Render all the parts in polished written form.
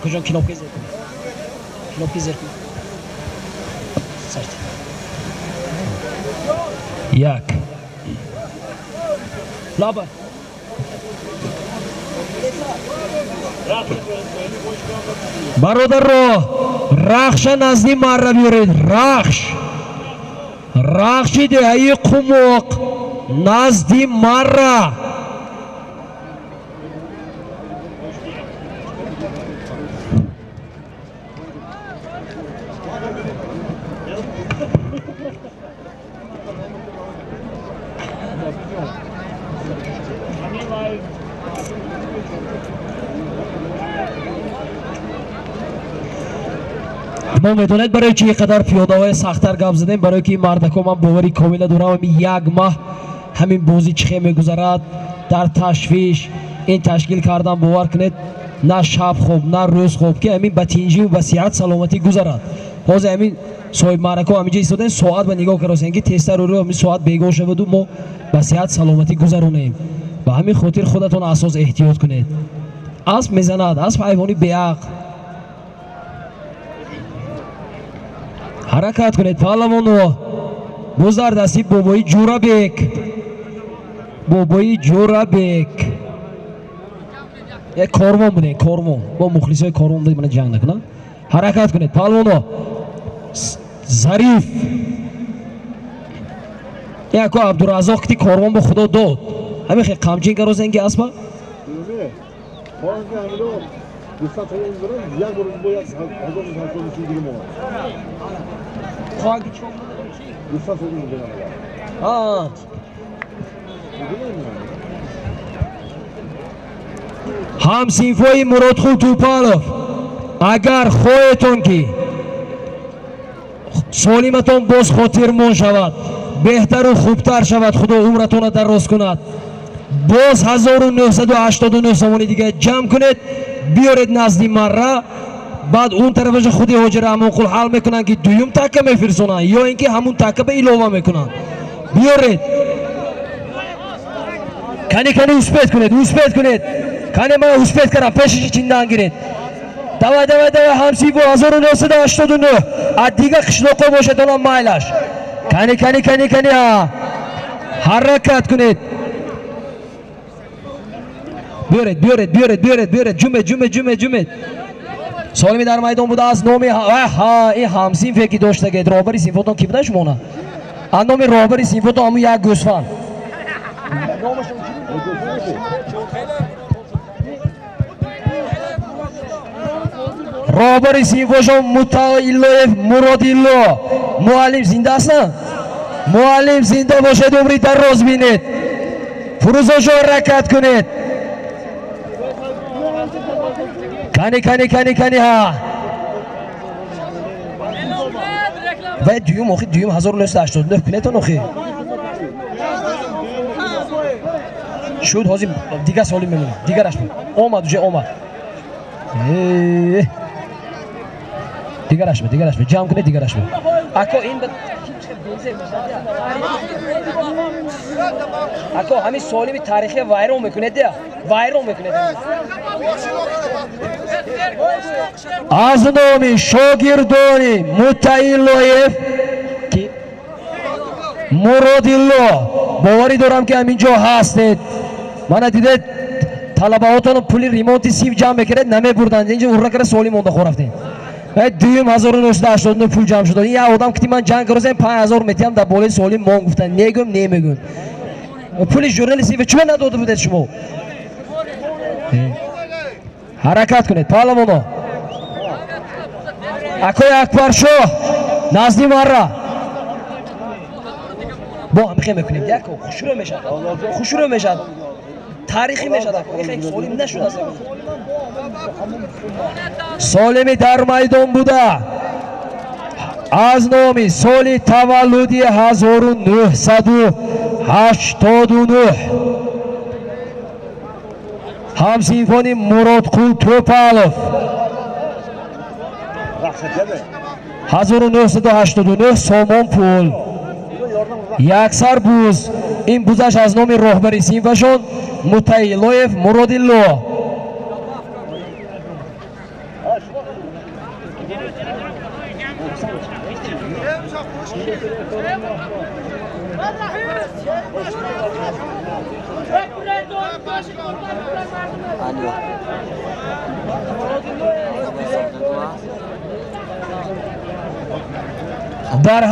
Акоҷон, кнопка зер кунед, кнопка зер кунед. Сарт як лаба. Бародаро, Рахша назди марра биёред. Рахш, Рахши деҳаи Қумоқ назди марра. Мо медонед, барои чи қадар пиёдаҳои сахттар гап задем? Барое ки мардако, ман бовари комила дорам, ҳамин як маҳ ҳамин бозӣ чӣ хел мегузарад, дар ташвиш ин ташкил кардан. Бовар кунед, на шаб хоб, на рӯз хоб, ки ҳамин ба тинҷиву ба сиҳат саломатӣ гузарад. Ҳозир ҳамин соҳибмаърако ҳаминҷа истодаем, соат ба нигоҳ каросем, ки тезтар рӯ ҳамин соат бегоҳ шаваду мо ба сиҳат саломатӣ гузаронем. Ба ҳамин хотир худатон асос эҳтиёт кунед. Асп мезанад, асп ҳайвони беақл. Ҳаракат кунед, паҳлавоно. Боз дар дасти бобои Ҷурабек, бобои Ҷурабек. Як корвон будем, корвон бо мухлисои корвон будем. Мана, ҷанг накунам. Ҳаракат кунед, паҳлавоно. Зариф яко Абдураззоқ ки корвон бо худо дод, ҳамин хел қамчин карозен ки аспа. Хоҳанд ҳамино 200 сомон дорам, як бор бо як 1000 сомон дига мо. 200 сомон дорам. А. Ҳамсинфои Муродқул Тӯпалов, агар хоҳетон, ки солиматон боз хотирмон шавад, беҳтару хубтар шавад, худо умратонро дароз кунад, боз 1989 сомони дига ҷамъ кунед, биёред назди марра. Баъд он тарафаша худи ҳоҷи Раҳмонқул ҳал мекунанд, ки дуюм такка мефирсонанд ё ин ки ҳамун такка ба илова мекунанд. Биёред, кани, кани, успеть кунед, успеть кунед. Кани, ман успеть кардам, пешиши чиндан гиред. Давай, давай, давай, ҳамсифо, 1989. Аз дига қишлоқо бошад, онам майлаш. Кани, кани, кани, кани, ҳа, ҳаракат кунед. Биёред, биёред, биёред, биёред, биёред. Ҷумед, ҷумед, ҷумед, ҷумед. Солими дар майдон буда аз номи ҳа ин ҳамсинфе ки доштагед, роҳбари синфотон ки буда шумона? Аз номи роҳбари синфотон ҳамун як гӯсфанд. Роҳбари синфошон Мутаиллоев Муродилло. Муаллим зинда ҳастанд? Муаллим, зинда бошед, умри дароз бинед. Фурӯзошо, ҳаракат кунед. Кани, кани, кани, кани, ҳа. Вай дуюм, охи, дуюм 1989 кунетон, охи шуд. Ҳозир дига соли мемонад, дигараш омад, уже омад. Дигараш дигараш ҷамъ кунед, дигараш. Ако, ин ако ҳамин солими таърихия вайрон мекунед, вайрон мекунед. Аз номи шогирдони Мутаиллоев ки Муродилло, боварӣ дорам, ки ҳамин ҷо ҳастед. Мана дидед, талабаҳотон пули ремонти синф ҷамъ мекунед, намебурданд. Инҷо урра кара соли монда хорафтем. Дуюм 1989 пул ҷамъ шуд. Як одам кити ман ҷанг карозем, 5000 метиҳам, дар болои соли мон гуфтанд. Негӯм, немегӯм. Пули журнали синф чума надода будед шумо? Ҳаракат кунед, паҳлавоно. Акои Акбаршоҳ, назди марра. Бо ҳамихе мекунем, яко хушрӯ мешавад, хушрӯ мешавад, таърихӣ мешавад. Солим нашуд. Солими дар майдон буда аз номи соли таваллуди 1989 ҳамсинфони Муродқул Тӯпалов 1989 сомон пул, яксар буз. Ин бузаш аз номи роҳбари синфашон Мутаилоев Муродилло. Дар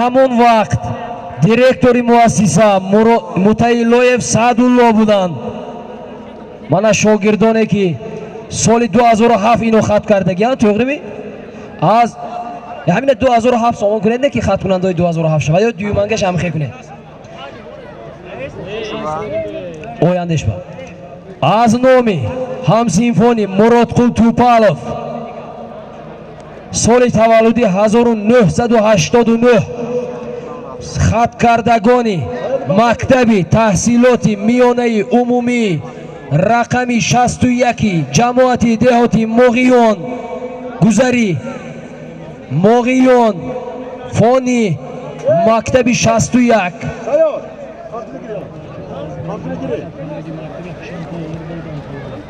ҳамон вақт директори муассиса Мутаиллоев Саъдулло буданд. Мана шогирдоне ки соли 2007 ино хат кардагианд, тоғрими? Аз ҳамина 2007 сомон кунед, не ки хаткунандаои 2007 шава, ё дуюмангаш ҳамхе кунед. Ояндешба. Аз номи ҳамсинфони Муродқул Тупалов соли таваллуди 1989 хаткардагони мактаби таҳсилоти миёнаи умумӣ рақами 61 ҷамоати деҳоти Моғиён гузари Моғиён фони мактаби 61.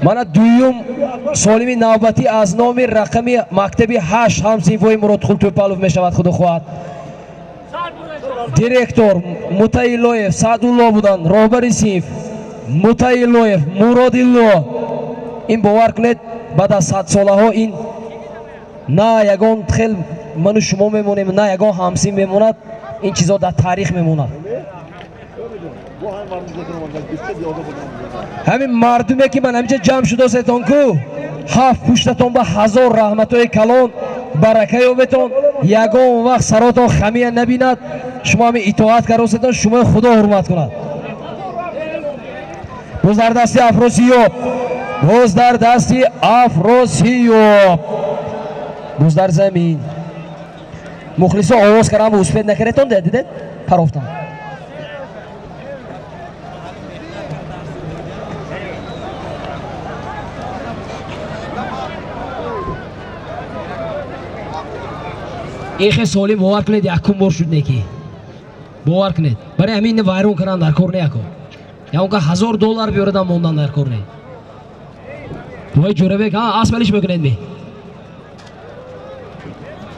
Мана дуюм солими навбатӣ аз номи рақами мактаби 8 ҳамсинфои Муродқул Тӯпалов мешавад, худо хоҳад. Директор Мутаиллоев Саъдулло буданд, роҳбари синф Мутаиллоев Муродилло. Ин бовар кунед, баъд аз садсолаҳо ин на ягон хел ману шумо мемонем, на ягон ҳамсин мемонад, ин чизо дар таърих мемонад. Ҳамин мардуме ки ман ҳаминҷа ҷамъ шудосетон ку, ҳафт пуштатон ба ҳазор раҳматҳои калон барака ёбетон, ягон вақт саротон хамия набинад, шумо ҳамин итоат каросетон, шумои худо ҳурмат кунад. Боз дар дасти Афросиёб, боз дар дасти Афросиёб, боз дар замин. Мухлисо овоз кардан успед накардетон, дидед парофтан. Ин хел солим бовар кунед, якум бор шуд неки. Бовар кунед, барои ҳамин вайрон кардан дар кор не яко. Ягон $1000 биёрадан мондан дар кор не. Бовай Ҷӯрабек, ҳа, асп алиш мекунед ми?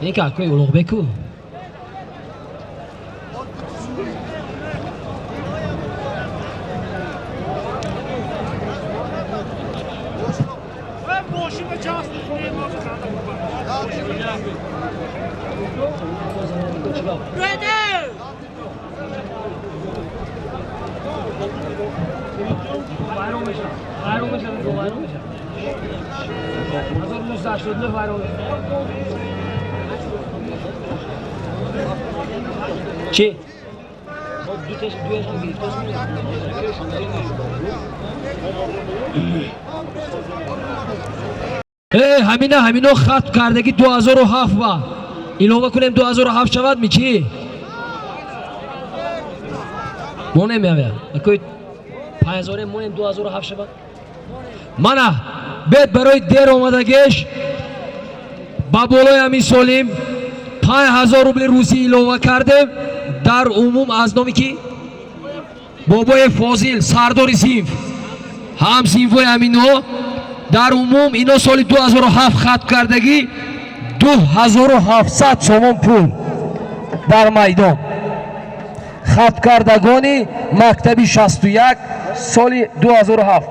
Ин ка акои Улуғбеку. Чӣ? Ҳамина ҳамино хат кардаги 2007 ба илова кунем 2007 шавад ми чӣ? Монем явя. Акои 5000 монем 2007 шавад. Мана бед барои дер омадагеш ба болои ҳамин солим 5000 рубли русӣ илова кардем. Дар умум аз номи ки? Бобои Фозил, сардори синф, ҳам синфои ҳамино, дар умум ино соли 2007 хат кардагӣ 2700 сомон пул дар майдон. Хаткардагони мактаби 61 соли 2007.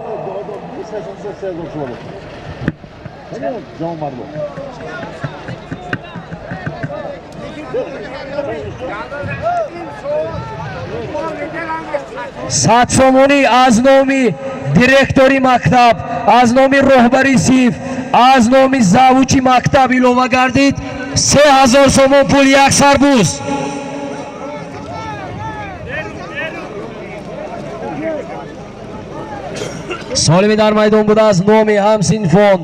100 сомонӣ аз номи директори мактаб, аз номи роҳбари синф, аз номи завучи мактаб илова гардид 3000 сомон пул як сарбуз. Солими дар майдон буда аз номи ҳамсинфон,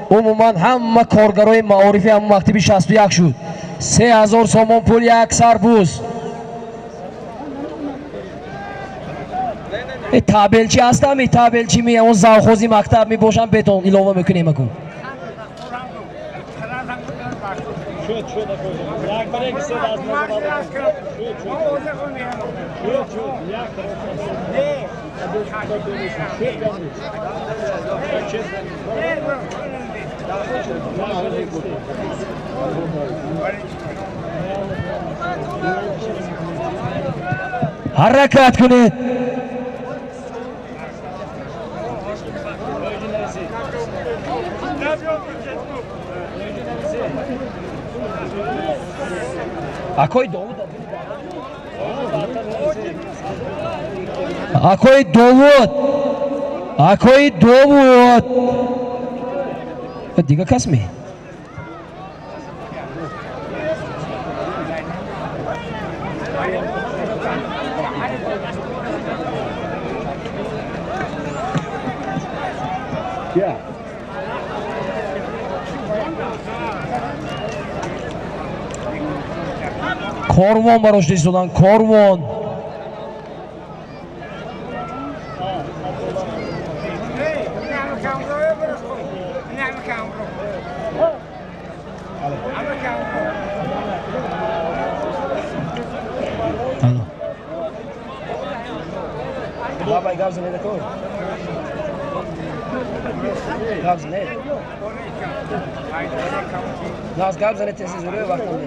умуман ҳама коргарои маорифи ҳамон мактаби 61 шуд 3000 сомон пул як сарбуз. Табелчи ҳастам, табелчи ми он завхози мактаб мебошам, бетон илова мекунем акун. Ҳаракат кунед. Акои Довуд, акои Довуд, акои Довуд, дига кас ме? Корвон барошта истодан, корвон. Гап занед, тез зуре вақтам.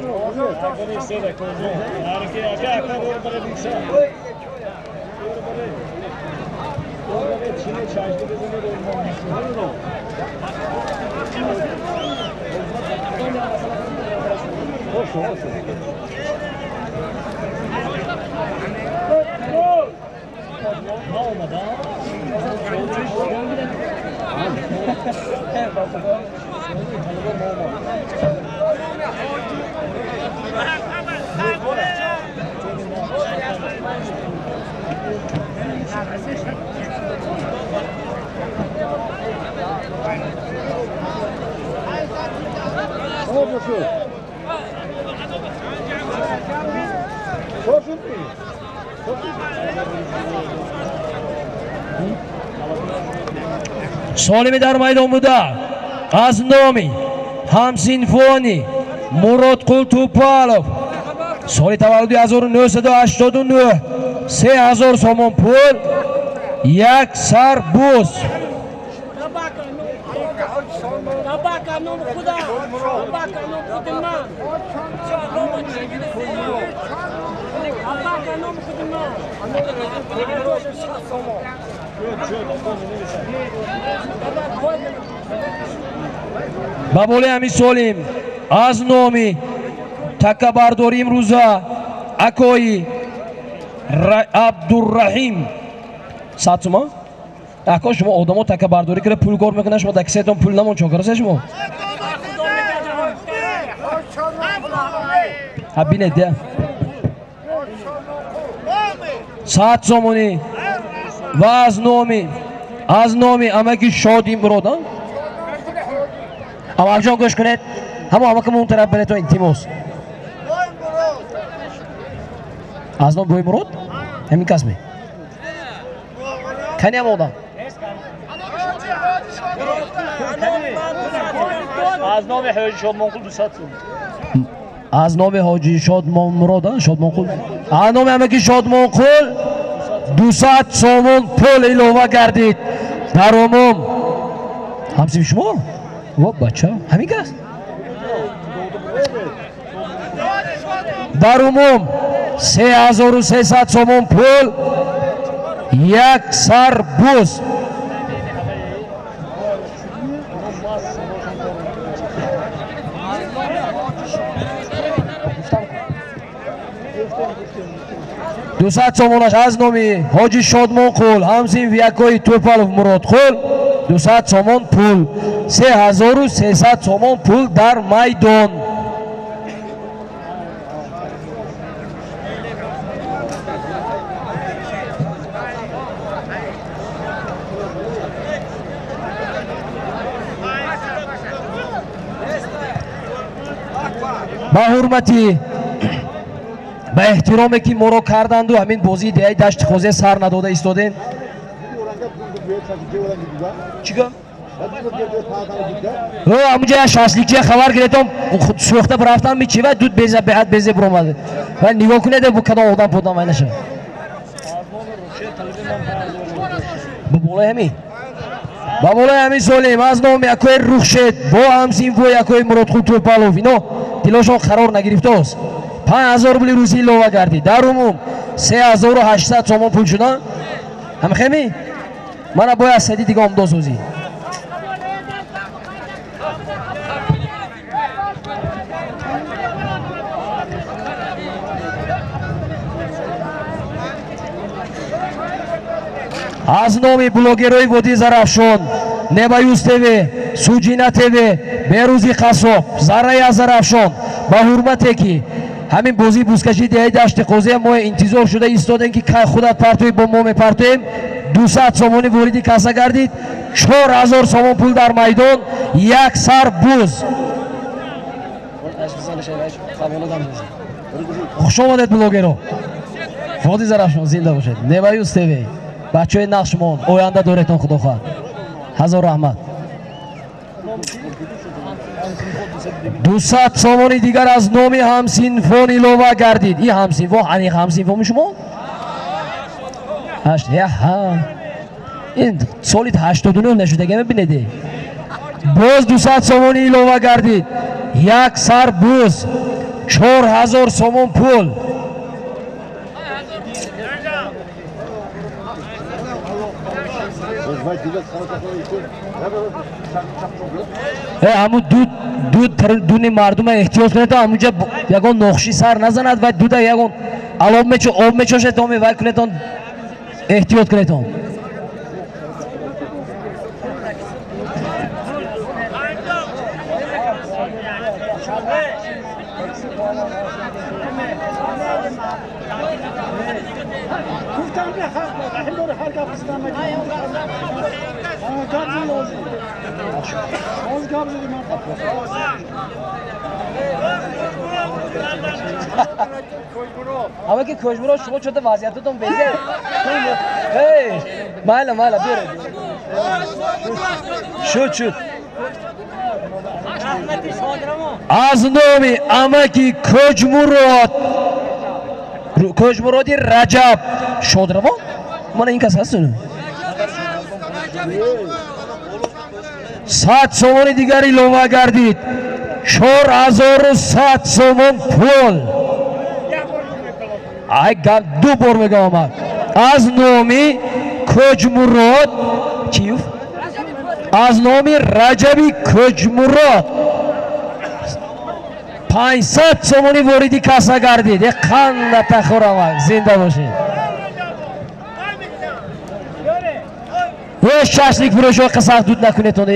Солими дар майдон буда аз номи ҳамсинфони Муродқул Тупалов, соли таваллуди 1989, 3000 сомон пул, як сар буз. Ба болои ҳамин солим аз номи такабардори имрӯза акои Абдурраҳим 100 сомон. Ако, шумо одамо такабардорӣ кара пул кор мекунад, шумо дар кисаятон пул намон, чо караса шумо? Ҳа, бинед, 100 сомонӣ ва аз номи амаки Шоди Мурод. Амакҷон, гӯш кунед, ҳамо амакам он тараф баред, илтимос. Аз ном Бой Мурод ҳамин кас ме? Кани ам одам? Аз номи Ҳоҷи Шодмонқул 200 сом. Аз номи Ҳоҷи Шодмонмурод, Шодмонқул, аз номи амаки Шодмонқул 200 сомон пул илова гардид. Дар умум ҳамсинфи шумо во бача ҳамин кас, дар умум 3300 сомон пул, як сар буз. 200 сомонаш аз номи Ҳоҷи Шодмонқул, ҳамсинфи якои Тӯпалов Муродқул, 200 сомон пул, 3300 сомон пул дар майдон. Ба ҳурмати, ба эҳтироме ки моро карданду ҳамин бозии деҳаи Дашти Қозия сар надода истодем. Чӣ гап? Ҳамунҷа як шашликчия хабар гиретом, сӯхта рафтам, ми чива дуд беза беҳад безе буромад. Ва нигоҳ кунед, бу кадом одам подам вай наша. Бу болои ҳамин. Ба болои ҳамин золим аз номи акои Рухшед бо ҳамсинфои акои Муродқул Тӯпалов, ино дилошон қарор нагирифтааст. 5000 рубли русӣ илова гардид. Дар умум 3800 сомон пул шуда. Ҳамхеми? Мана бояд сади дига омдо созӣ. Аз номи блогерои водии Зарафшон, Небаюз ТВ, Суҷина ТВ, Берӯзи Қассоб, Зарраи аз Зарафшон, ба ҳурмате ки ҳамин бозии бузкашии деҳаи Дашти Қозия мо интизор шуда истодем, ки кай худат партоӣ, бо мо мепартоем. 200 сомонӣ вориди касса гардид. 4000 сомон пул дар майдон, як сар буз. Хуш омадед, блогеро водии Зарафшон, зинда бошед. Небаюз ТВ, бачаҳои нақшмон, оянда доретон, худо хоҳад. Ҳазор раҳмат. 200 сомони дигар аз номи ҳамсинфон илова гардид. И ҳамсинфон, аниқ ҳамсинфоми шумо? Ин соли 89 нашудага, мебинеде. Боз 200 сомонӣ илова гардид. Як сар буз, 4000 сомон пул. Ҳамун дуд дуни мардума эҳтиёт кунед, ҳамунҷа ягон нохушӣ сар назанад ва дуда ягон алоб об мечошед, вай кунедон, эҳтиёт кунедон. Ҳама ки Кӯҷмурод, шумо чота вазъиятатон безе. Майла, майла, биёред. Шуд, шуд. Аз номи амаки Кӯҷмурод, Кӯҷмуроди Раҷаб Шодравон, мана ин кас ҳаст. 100 сомони дигар илова гардид. 4100 сомон пул. Ай гап ду бор мегам омад. Аз номи Кӯҷмурод чиюф? Аз номи Раҷаби Кӯҷмурод 500 сомонӣ вориди касса гардид. Е қанда тахӯрамак, зинда бошед. Э, шашлик фурӯшҳо, қисақ дуд накунетон.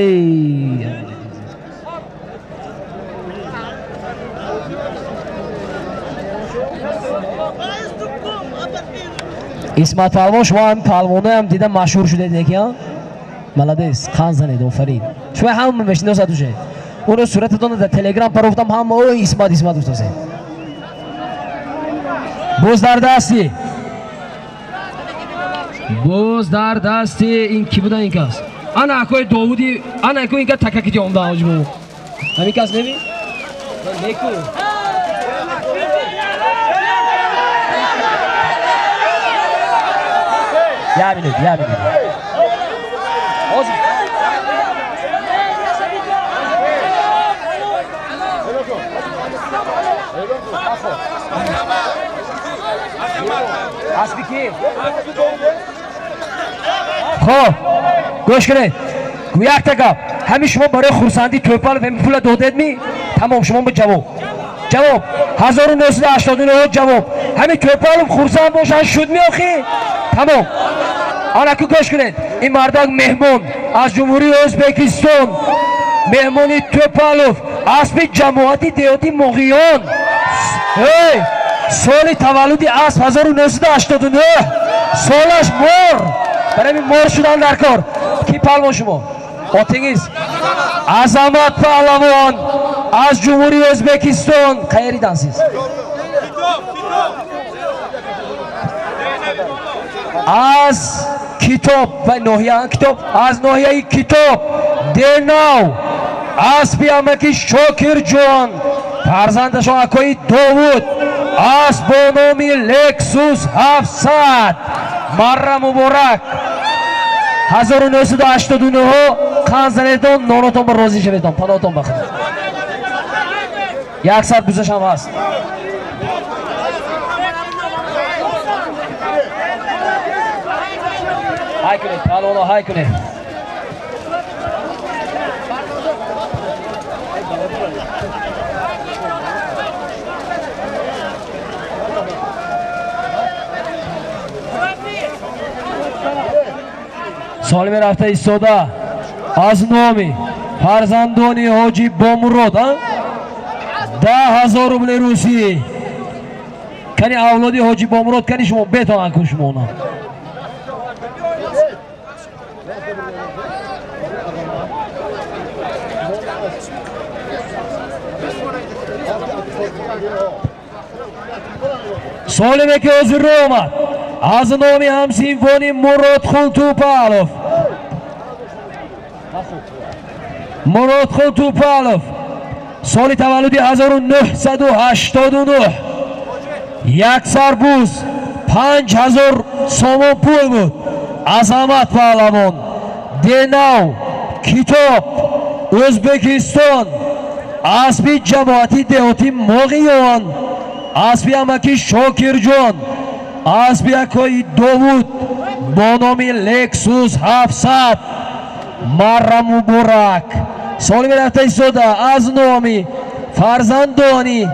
Исмат палвон, шумо ҳам палвоноям дида машҳур шудед неки, а? Молодец, қан занед, офарин. Шумо ҳама мешиносад уже. Уно сурататонро дар Телеграм парофтам, ҳама о Исмат, Исмат гуфтасед. Боз дар дасти. Боз дар дасти ин ки буда ин кас? Ана акои Довуди, ана акои ин кас такакити омда ҳоҷибо. Ҳамин кас неви? Неку. Як минут, як минут. Ҳозир. Аспи ки? Хоб, гӯш кунед. Якта гап. Ҳамин шумо барои хурсандӣ Тӯпалов ҳамин пула додед ми? Тамом, шумо ба ҷавоб. Ҷавоб 1989 ҷавоб. Ҳамин Тӯпалов хурсанд бошад шуд ми охи? Тамом. Анаку гӯш кунед. Ин мардак меҳмон аз Ҷумҳурии Ӯзбекистон. Меҳмони Тӯпалов, аспи ҷамоати деҳоти Моғиён. Эй, соли таваллуди асп 1989. Солаш мор. Барои мор шудан дар кор. Ки палвон шумо? Отингиз. Азамат паҳлавон аз Ҷумҳурии Ӯзбекистон. Қаеридан сиз? Аз Китоб ва ноҳия Китоб, аз ноҳияи Китоб, Денав, аспи амаки Шокирҷон, фарзандашон акои Довуд, асп бо номи Лексус 700. Марра муборак. 1989 қанд занедон, нонотон ба розӣ шаведон, паноҳтон ба Худо. Як сар бузашам ҳаст. Ҳай кунед, паҳлавоно, ҳай кунед. Солими рафта истода аз номи фарзандони ҳоҷи Бомурод 10 000 рубли русӣ. Кани авлоди ҳоҷи Бомурод, кани шумо бетонан кун шумона. Солиме ки ҳозир рӯ омад аз номи ҳамсинфони Муродхун Тупалов, Муродхун Тупалов, соли таваллуди 1989, як сарбуз, 5000 сомон пул буд. Азамат паҳлавон, Денав, китоб, Ӯзбекистон, асби ҷамоати деҳоти Моғиён, асби амаки Шокирҷон, асби акои Довуд бо номи Лексус 700. Марра муборак. Солими рафта истода аз номи фарзандони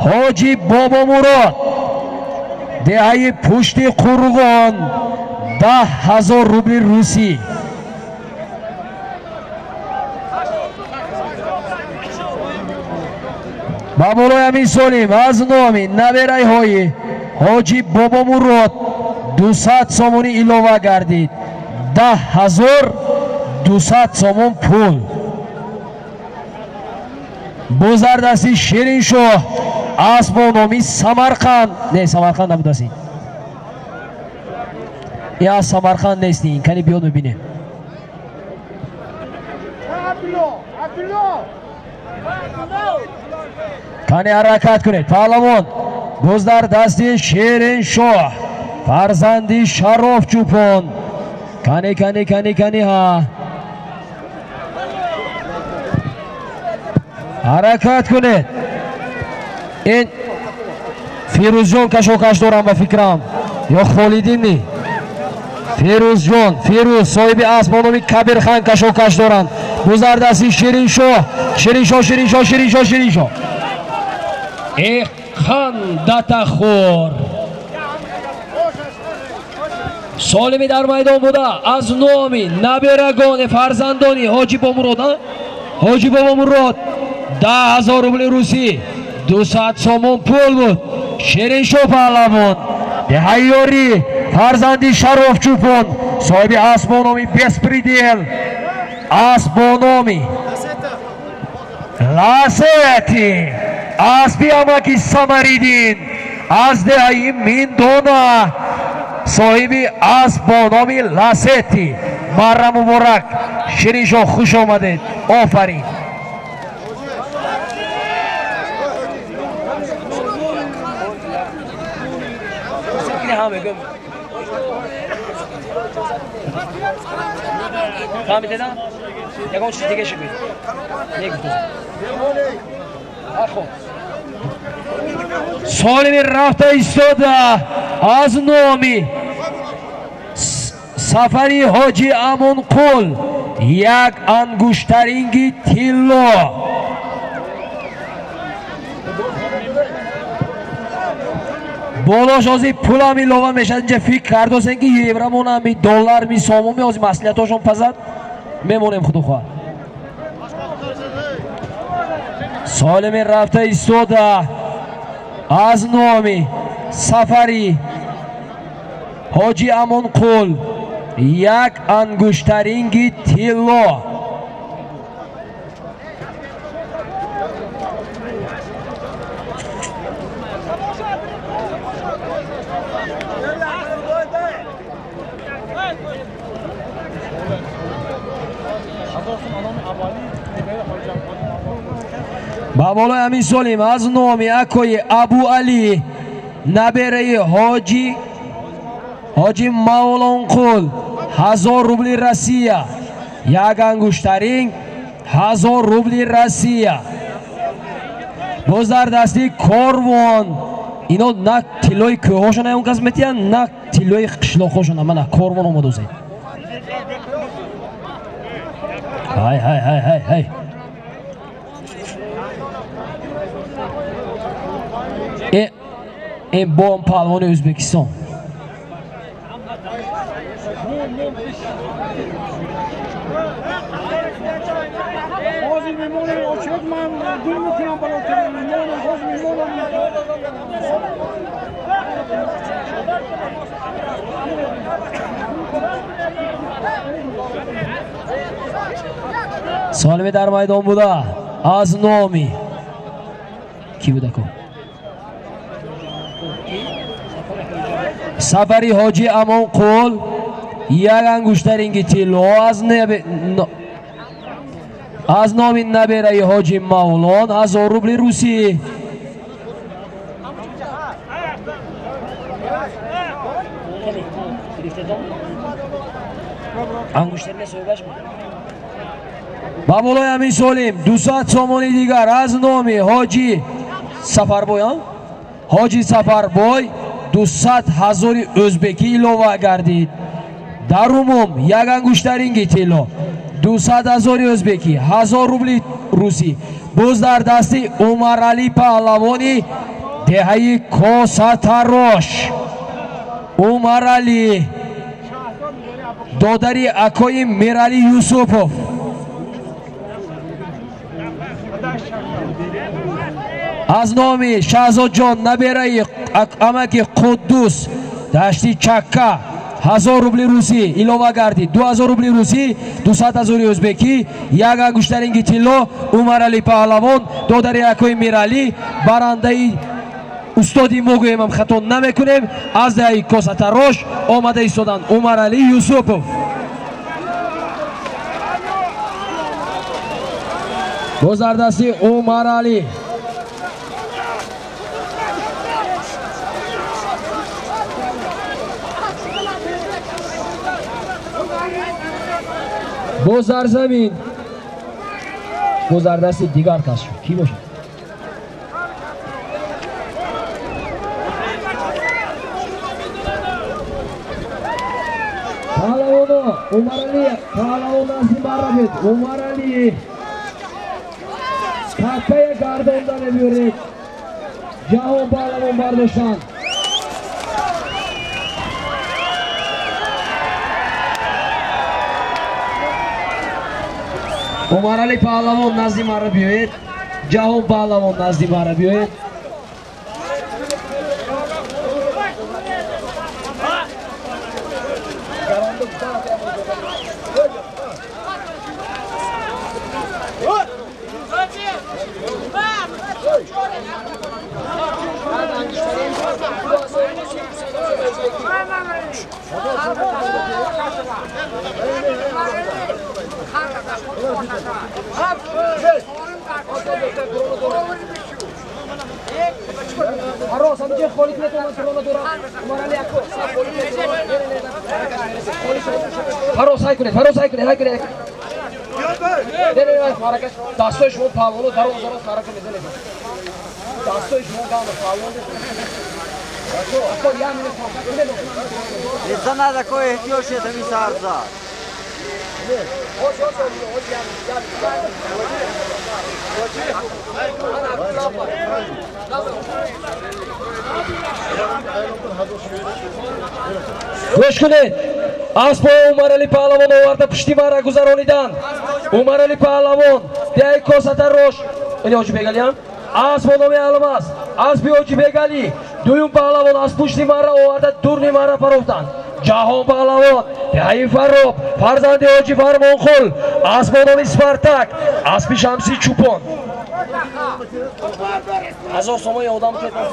ҳоҷи Бобомурод, деҳаи Пушти Қурғон, 10 000 рубли русӣ. Ба болои ҳамин солим аз номи наберайҳои ҳоҷи Бобомурод 200 сомонӣ илова гардид, 10 200 сомон пул. Бузардасти Шириншоҳ, асб бо номи Самарқанд. Не, Самарқанд набудаст, ин аз Самарқанд нест, ин кани биёд мебинем. Кани ҳаракат кунед, паҳлавон. Боз дар дасти Шириншоҳ, фарзанди Шароф Чӯпон. Кани, кани, кани, кани, ҳа, ҳаракат кунед. Ин Фирӯзҷон кашокаш дорам ба фикрам, ё Холидинни? Фирӯзҷон, Фирӯз, соҳиби асб бо номи Кабирхан кашокаш доранд. Бузардасти Шириншоҳ, Шириншоҳ, Шириншоҳ, Шириншоҳ, Шириншоҳ. Э, қандатахӯр. Солими дар майдон буда аз номи наберагони фарзандони ҳоҷи Бомурод, ҳоҷи Бобомурод, 10 000 рубли русӣ, 200 сомон пул буд. Шириншоҳ паҳлавон, деҳайёрӣ, фарзанди Шароф Чӯпон, соҳиби асб бо номи Беспредел, асб бо номи Ласети, асби амаки Самариддин аз деҳаи Миндона, соҳиби асб бо номи Ласети. Марра муборак, Шириншоҳ, хуш омадед, офарин. Фаҳмидеда, ягон чизи дига шигӯед? Негуфтозем. Хоб, солими рафта истода аз номи Сафари ҳоҷи Амонқул як ангуштаринги тилло. Болош ҳозир пулам илова мешавад. Инҷа фикр кардосем, ки евромонами, долларми, сомоми, ҳозир маслиҳатошон пазад, мемонем, худо хоҳад. Солими рафта истода аз номи Сафари ҳоҷи Амонқул як ангуштаринги тилло. Ба болои ҳамин солим аз номи акои Абуалӣ, набераи ҳоҷи Ҳоҷи Мавлонқул 1000 рубли Россия, як ангуштаринг 1000 рубли Россия. Боз дар дасти корвон ино на тиллои кӯҳошона он кас метиҳанд, на тиллои қишлоқҳошона. Мана корвон омадозед. Ҳай ҳай ҳай ҳай ҳай. Ин бом паҳлавони Ӯзбекистон. Ҳозир мемонем, очевид ман дур мекунам балотар мемонам, ҳозир мемонам. Солими дар майдон буда аз номи ки буда ко? Сафари Ҳоҷи Амонқул як ангуштаринги тилло аз номи набераи Ҳоҷи Мавлон 1000 рубли русӣ. Ба болои ҳамин солим 200 сомони дигар аз номи Ҳоҷи Сафарбой, Ҳоҷи Сафарбой 200 ҳазори ӯзбекӣ илова гардид. Дар умум як ангуштаринги тилло, 200 ҳазори ӯзбекӣ, 1000 рубли русӣ. Боз дар дасти Умаралӣ паҳлавони деҳаи Косатарош. Умаралӣ додари акои Миралӣ Юсупов. Аз номи Шаҳзодҷон набераи амаки Қуддус дашти Чакка 1000 рубли русӣ илова гардид. 2000 рубли русӣ, 200 ҳазори ӯзбекӣ, як ангуштаринги тилло. Умаралӣ паҳлавон додари акои Миралӣ, барандаи устоди мо гӯемам хато намекунем, аз деҳаи Косатарош омада истоданд Умаралӣ Юсупов. Боз дар дасти Умаралӣ. Боз дар замин, боз дар дасти дигар кас шуд. Кӣ бошад? Паҳлавоно Умаралӣ паҳлавон назди маравед. Умаралӣ таккая гардонда мебиёред. Ҷаҳон паҳлавон бардоштанд. Умаралӣ паҳлавон назди мара биёед. Ҷаҳон паҳлавон назди мара биёед. Фароз ҳай кунед, фароз ҳай кунед, ҳай кунед. Не, не, не, ҳаракат. Дастои шумо паҳлавоно дароз дароз ҳаракат мезанед. Дастои шумо ганда паҳлавон. Зана такое эҳтиёҷ шед ҳамин сарзад. Гӯш кунед, аспои Умаралӣ паҳлавон оварда пушти мара гузарониданд. Умаралӣ паҳлавон деҳаи Косатарош, ини Ҳоҷибегалиам, асп бо номи Алмаз, аспи Ҳоҷибегалӣ дуюм паҳлавон аз пушти мара оварда дурни мара парофтанд. Ҷаҳон паҳлавон деҳаи Фарроб, фарзанди Ҳоҷи Фармонқул, асп бо номи Спартак, аспи Шамси Чӯпон. 1000 сомони одам кетам.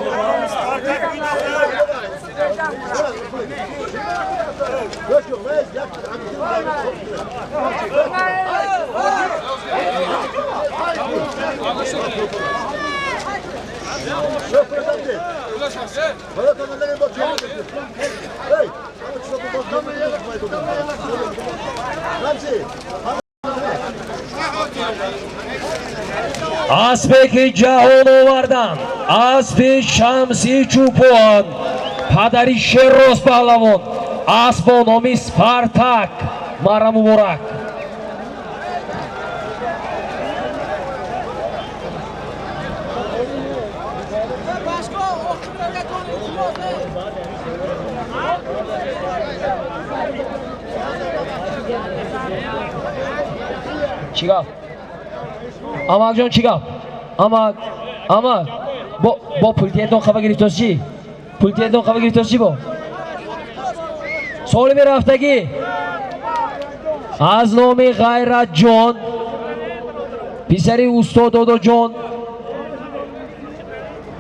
Аспе ки ҷаҳон овардан, аспи Шамси Чӯпон, падари Шерроз паҳлавон, асп бо номи Спартак. Мара муборак. Чӣ гап, амакҷон, чӣ гап, амак, амак, бо пултиятон хафа гирифтост чӣ? Пултиятон хафа гирифтост чӣ? Бо солими рафтагӣ аз номи Ғайратҷон, писари устод Додоҷон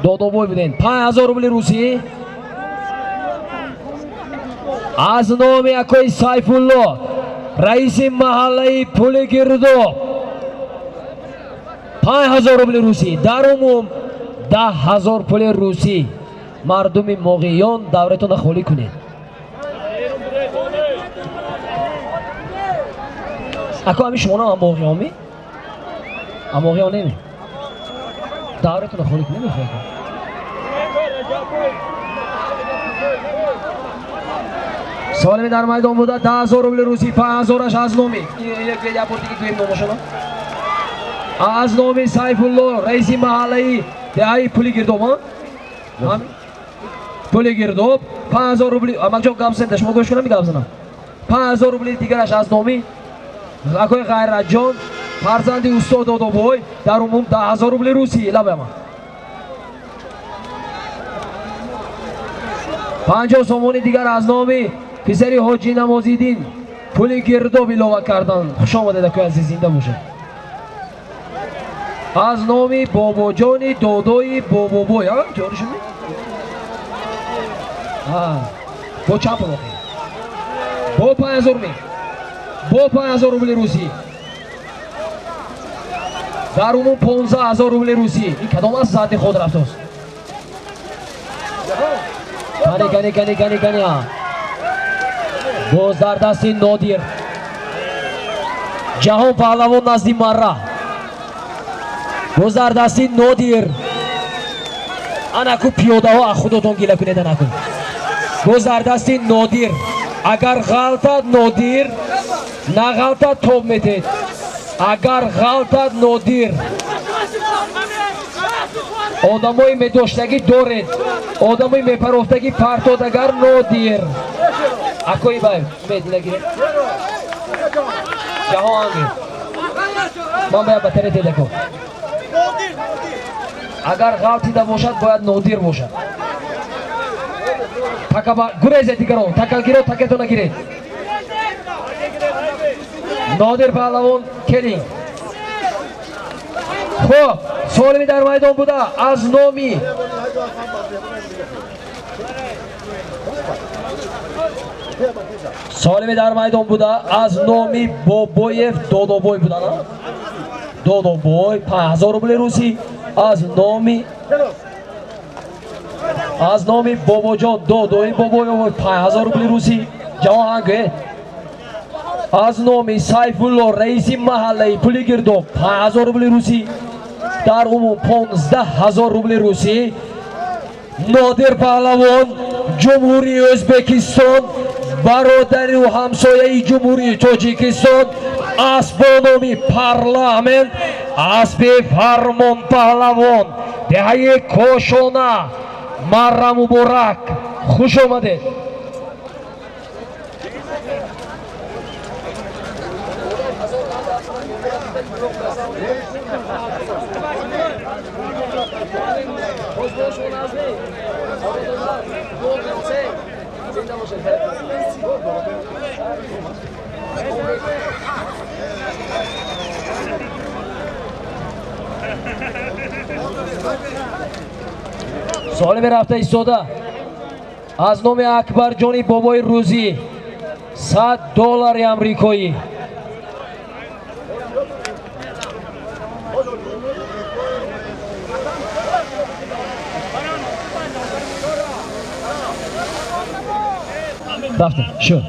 Додобой буден, 5000 рубли русӣ. Аз номи акои Сайфулло, раиси маҳаллаи Пули Гирдо, 5000 рубли русӣ. Дар умум 10 000 пули русӣ. Мардуми Моғиён, давратонро холӣ кунед. Ако, ҳамин шумо нам Моғиёнми? Моғиён неми? Давратонро холӣ кунед, мехоҳед. Солими дар майдон буда 10 000 рубли русӣ, 5000-аш аз номи, як бор дига гӯем номошона, аз номи Сайфулло, раиси маҳаллаи деҳаи Пули Гирдоб, Пули Гирдоб, 5000 рубли. Амакҷон, гап занда, шумо гӯш кунам, гап занам. 5000 рубли дигараш аз номи акои Ғайратҷон, фарзанди устод Додобой. Дар умум 10 000 рубли русӣ. Лабама 50 сомони дигар аз номи писари ҳоҷи Намозиддин, Пули Гирдоб, илова кардан. Хуш омадед, акои азиз, зинда бошед. Аз номи Бобоҷони додои Бобобой, ҷоришуми бо чанд пул охи? Бо 5000 ми? Бо 5000 рубли русӣ. Дар умум 15 000 рубли русӣ. Ин кадом аст, зади худ рафтост? Кани, кани, кани, кани, кани. Боз дар дасти Нодир, Ҷаҳон паҳлавон назди Марра. Боз дар дасти Нодир. Анаку, пиёдаҳо, аз худотон гила кунед. Анаку, боз дар дасти Нодир. Агар ғалтад Нодир, нағалтад, тоб метед. Агар ғалтад Нодир, одамои медоштагӣ доред, одамои мепарофтагӣ партод. Агар Нодир, акои бай мединагиред, ҷаҳон анги ман бояд ба таре тедако. Агар ғалтида бошад, бояд Нодир бошад. Такаба гурезед, дигарон такагиро, такетона гиред. Нодир паҳлавон, келин. Хуб, солими дар майдон буда аз номи солими дар майдон буда аз номи Бобоев Додобой будана, Додобой, 5000 рубли русӣ. Аз номи Бобоҷон додои Бобоев, 5000 рубли русӣ. Ҷавон ҳангӯе. Аз номи Сайфулло, раиси маҳаллаи Пули Гирдоб, 5000 рубли русӣ. Дар умум 15 000 рубли русӣ. Нодир паҳлавон, Ҷумҳурии Ӯзбекистон, бародару ҳамсояи Ҷумҳурии Тоҷикистон, асп бо номи Парламент, аспи Фармон паҳлавон, деҳаи Кошона. Марра муборак, хуш омадед. Солими рафта истода аз номи Акбарҷони бобои Рӯзӣ, 100 доллари амрикоӣ. Рафтем, шуд.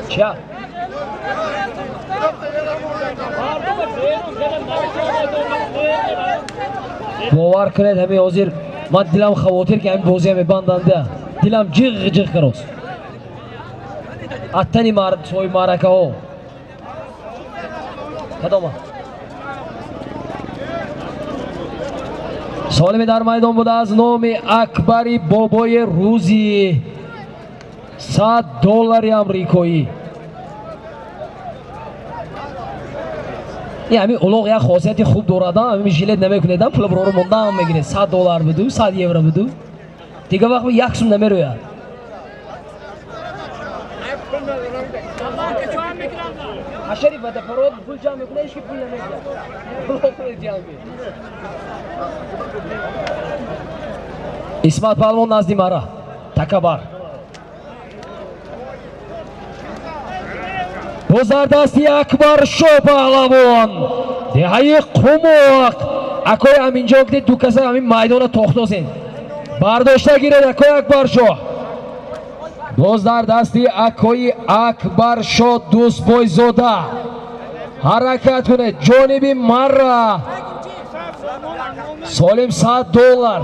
Ча? Бовар кунед, ҳамин ҳозир ман дилам хавотир, ки ҳамин бозия мебанданда, дилам ҷиғ ҷиғ карост. Аттани соҳиби маъракаҳо кадома солими дар майдон буда аз номи Акбари бобои рӯзи $100 амрикоӣ. Ин ҳамин улоғ як хосияти хуб дорад, ҳамин жилет намекунедам, пула бирору мондаам мегиред. $100 буду, €100 буду, дигар вақт як сум намерӯяд. Ҳашари вадапарод пул ҷамъ мекунад, ҳеч ки пул намедиҳад. Улоғ ҷамъ мекунад. Исмат палвон назди мара такабар. Боз дар дасти Акбаршо паҳлавон деҳаи Қумоқ. Акои Аминҷон, ки ду каса ҳамин майдона тохтосен, бардошта гиред акои Акбаршо. Боз дар дасти акои Акбаршо Дӯстбойзода ҳаракат кунед ҷониби мара. Солим $100.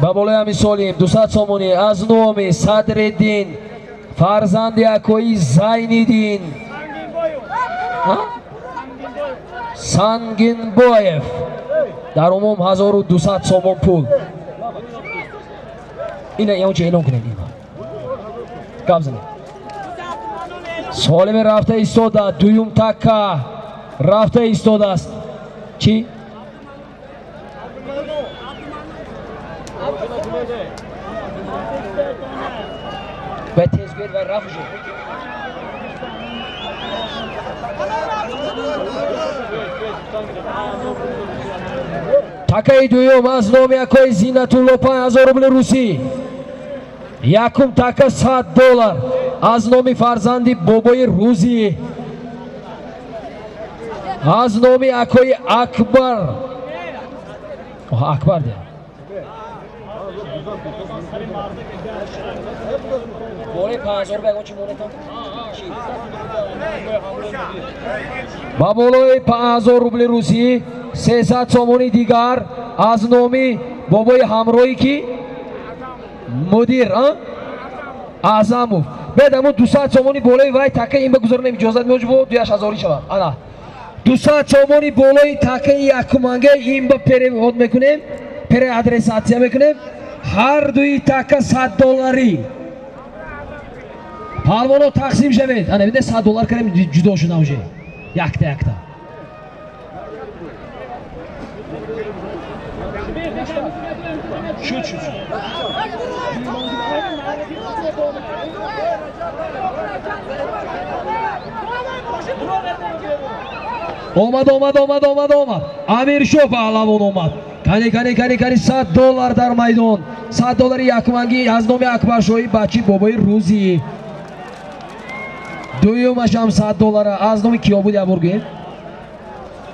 Ба болои ҳамин солим 200 сомонӣ аз номи Садриддин фарзанди акои Зайниддин Сангинбоев. Дар умум 1200 сомон пул. Ина янча эълон кунед, гап занед. Солими рафта истода, дуюм такка рафта истодааст. Чӣ? Ва тез гӯед, вай рафт шуд. Такаи дуюм аз номи акои Зинатулло 5000 рубли русӣ. Якум така $100 аз номи фарзанди бобои рӯзӣ, аз номи акои Акбар. Акбар де. Болои 5000 ба ягон чи монетам? Ба болои 5000 рубли русӣ 300 сомони дигар аз номи бобои ҳамроҳӣ ки мудир Аъзамов. Бед аммо 200 сомони болои вай такаи ин ба гузаронем, иҷозат меоҷибо дуяш ҳазорӣ шавад. Ана 200 сомони болои такаи якуманга ин ба перевод мекунем, переадресатсия мекунем. Ҳар дуи така $100. Палвоно тақсим шавед. Ана биде $100 кардем, ҷудо шуда уже. Якта якта. Шуд шуд шуд. Омад омад омад омад омад. Амиршо паҳлавон омад. Кани кани кани кани $100 дар майдон. $100 якумангӣ аз номи Акбаршоҳи бачи бобои рӯзӣ. Дуюмашам $100 аз номи киё буд, ябор гӯем?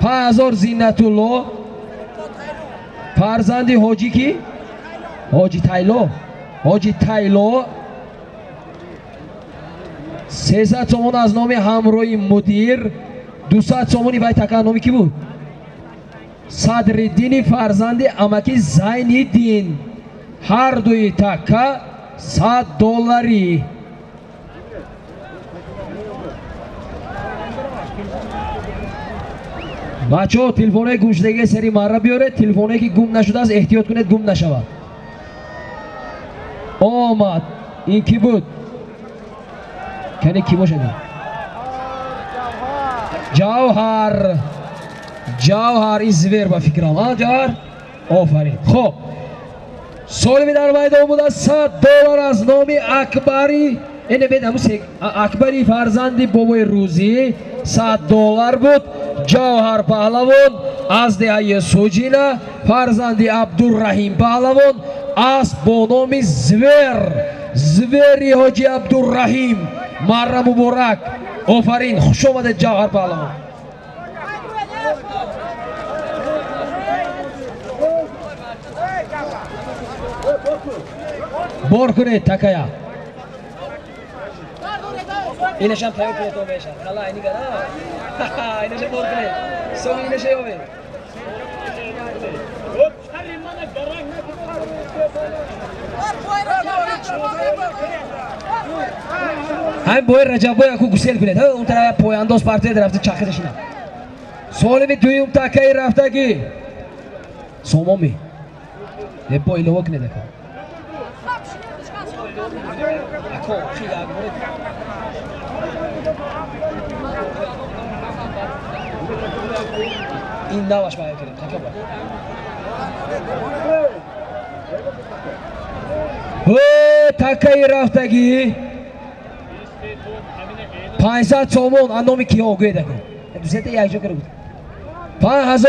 5000 Зиннатулло фарзанди ҳоҷи ки? Ҳоҷи Тайло. Ҳоҷи Тайло. 300 сомон аз номи ҳамроҳи мудир. 200 сомони вай така номи ки буд? Садриддини фарзанди амаки Зайниддин. Ҳар дуи така $100. Бачаҳо, телефонҳои гумшудагии сари марра биёред, телефонҳое ки гум нашудааст эҳтиёт кунед гум нашавад. Омад. Ин ки буд? Кане ки бошад? Ҷавҳар. Ҷавҳар ин звер ба фикрам. А Ҷавҳар? Офарин. Хоб. Солими дар майдон буда $100 аз номи Акбари Ине бед ҳаму Акбари фарзанди бобои Рӯзӣ $100 буд. Ҷавҳар паҳлавон аз деҳаи Суҷина, фарзанди Абдурраҳим паҳлавон, асп бо номи Звер, Звери ҳоҷи Абдурраҳим. Марра муборак, офарин, хуш омадед, Ҷавҳар паҳлавон. Бор кунед такая. Инашам тайёр кунед, то мешавад. Хала, айнигара. Инаша бор кунед. Сом инаша ёбед. Ҳамин бои Раҷаббой аку гусел кунед. Он тараф пояндоз партияд рафта чақида шина. Солими дуюм такаи рафтагӣ. Сомоми. Е бо илова кунед ака. Ако, хи як боре. Ин наваш баён кунед, така ба. Ҳе, такаи рафтагӣ. 500 сомон, а номи киҳо гӯед ака. Дусета якҷо кара буд. 5000,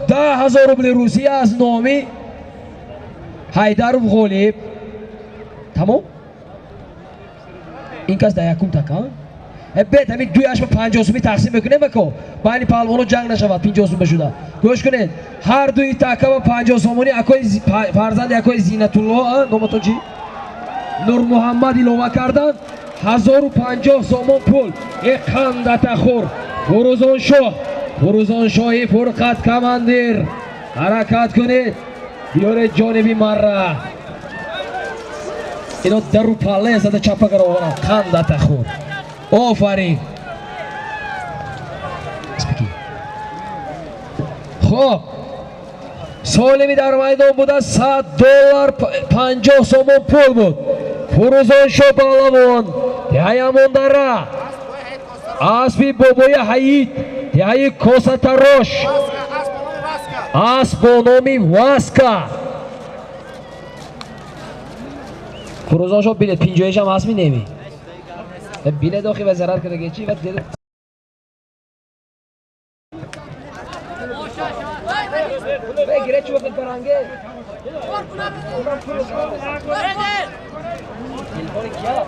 10,000 рубли Русия аз номи Ҳайдаров Ғолиб. Тамом? Ин кас дар якум така? Бед, ҳамин дуяш ба 50 суми тақсим мекунем ако. Байни паҳлавоно ҷанг нашавад 50 сума шуда. Гӯш кунед, ҳар дуи така ба 50 сомонӣ акои фарзанди акои Зинатулло, номатон чӣ? Нурмуҳаммад илова кардан 1050 сомон пул. Э қандатахӯр, Фурӯзоншоҳ, Фурӯзоншоҳи Фурқат командир. Ҳаракат кунед, биёред ҷониби марра. Ино дару палле зада чапа кара оваранд. Қандатахӯр. Офарин. Спики. Хоб. Солими дар майдон буда $100 50 сомон пул буд. Фурӯзоншоҳ паҳлавон, деҳаи Амондара, аспи бобои Ҳаид, деҳаи Косатарош, асп бо номи Васка. Фурӯзоншоҳ билет пинҷоишам ҳастми неми? Билет охи ва зарар кардаги чи ва гире чӣ вақт баранге? Телефони кия?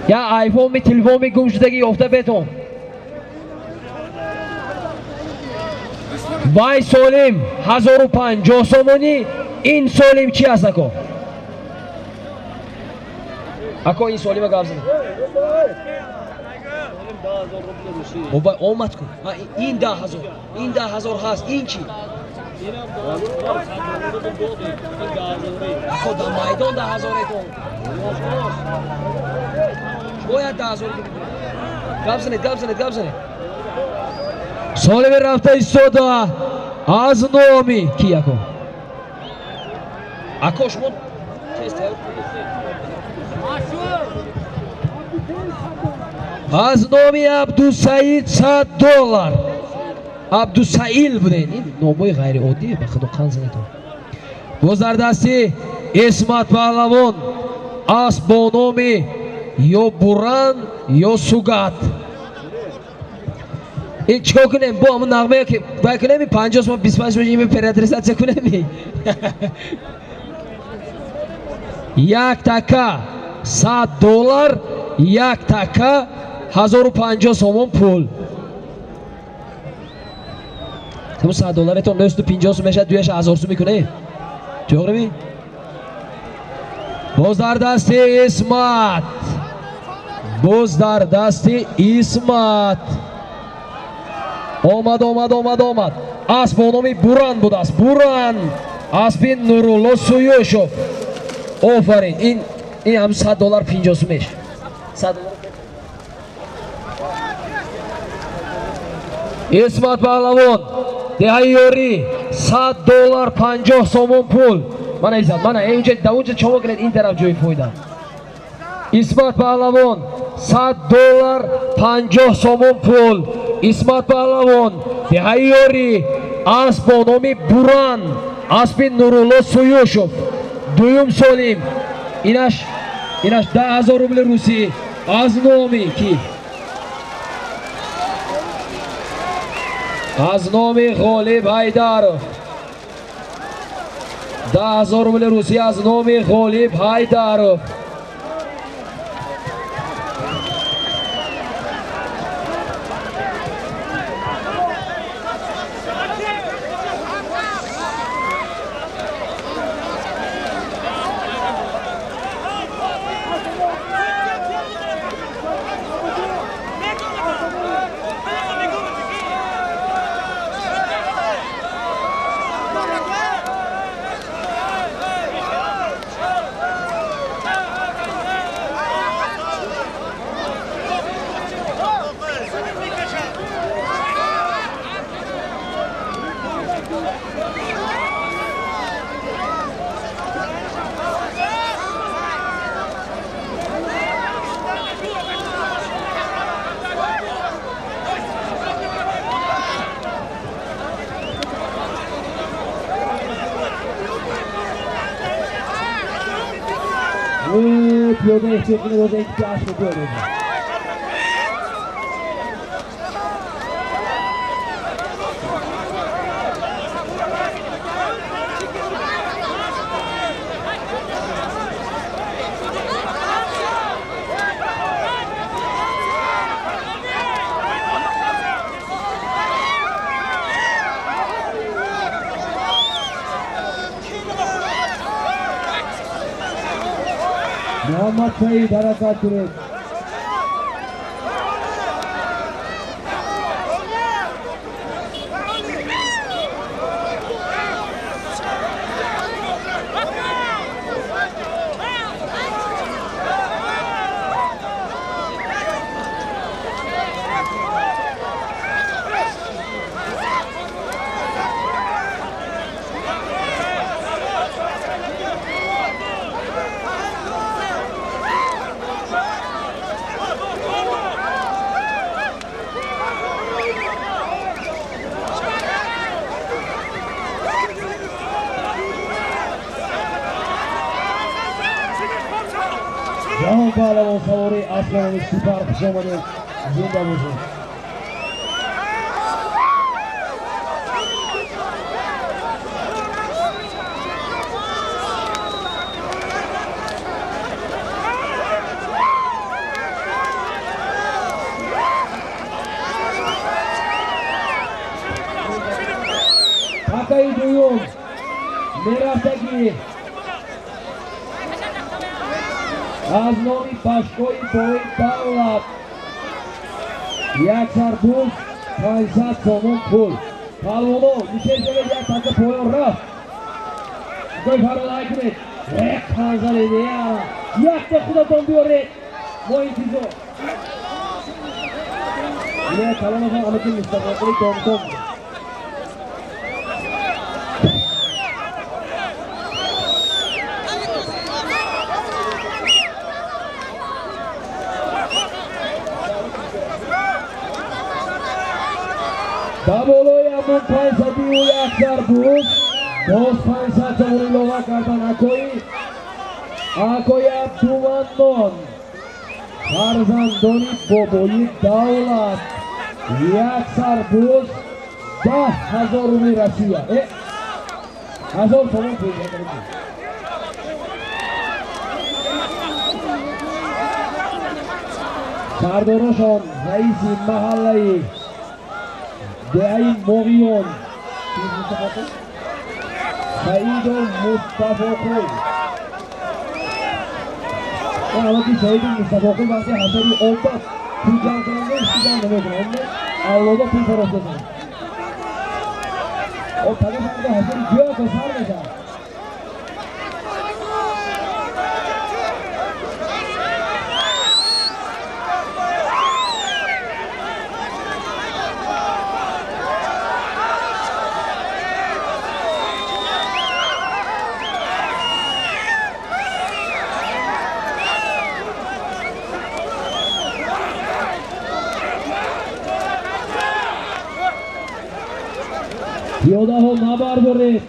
Я айфон ми телефон ми гум шудаги ёфта бетон. Вай солим 1050 сомонӣ. Ин солим чи аст ако? Ако ин солима гап занед. Бобай омад ку. Ин 10,000. Ин 10,000 ҳаст. Ин чи? Ако дар майдон 10,000 етон. Бояд 10,000 гирифт. Гап занед, гап занед, гап занед. Солими рафта истода аз номи ки ако? Ако шумо тез тайёр кунед. Аз номи Абдусаид $100. Абдусаил буден. Ин номҳои ғайриоддӣ, ба худо қанд занедон. Боз дар дасти Исмат паҳлавон асп бо номи ё Буран ё Сугат. Ин чикор кунем? Бо ҳамун нағмае ки вай кунем, ин 50 сомон, 25 сомон ин переадресатсия кунем? Як така $100, як така 1050 сомон пул. Ҳамун $100 то 950 сом мешавад, дуяш 1000 сом мекунем. Тоғри ми? Боз дар дасти Исмат. Боз дар дасти Исмат. Омад, омад, омад, омад. Асп бо номи Буран будааст. Буран. Аспи Нурулло Суюшов. Офарин. Ин ҳам $100 50 сомеш. $100. Исмат паҳлавон, деҳаи Ёрӣ, $100 50 сомон пул. Мана иззат, мана, унҷа, да унҷа чово кунед, ин тараф ҷои фоида. Исмат паҳлавон, $100 50 сомон пул. Исмат паҳлавон, деҳаи Ёрӣ, асп бо номи Буран. Аспи Нурулло Суюшов дуюм солим. Инаш 10,000 рубли русӣ аз номи ки? Аз номи Ғолиб Ҳайдаров. 10,000 рубли русӣ аз номи Ғолиб Ҳайдаров. Пиёда эҳтиёт кунед, ҳозир ин ки асб пиёда. Муҳаммад Саид ҳаракат кунед. Ҷаҳон паҳлавон савори аслони сипар, хуш омадед, зинда бошед. Такаи дуюм мерафтагӣ аз номи башгоҳи бои давлат як сарбуз 500 сомон пул. Палвоно нишел шавед, як така поён рафт. Гой фаролай кунед. Панзаред, якта худатон биёред. Мо интизор. Ина калонашон амаки Мустафоқули Домтом. Ба болои ҳамон 501 сарбуз боз 500 сомон илова кардан акои Абдуманнон, фарзандони бобои давлат, як сарбуз 10,000 рубли Россия. 1000 сомон пул. Сардорошон раиси маҳаллаи деҳаи Моғиён Саидов Мустафоқул. Амаки Саидов Мустафоқул вақти ҳасаби оббат пул ҷамъ кунанд, ҳеҷ ҷамъ намекунанд. Авлода пул фаростасанд. Об тага фарда ҳасаби ҷӯя то сар мешавад. Пиёдаҳо набардоред.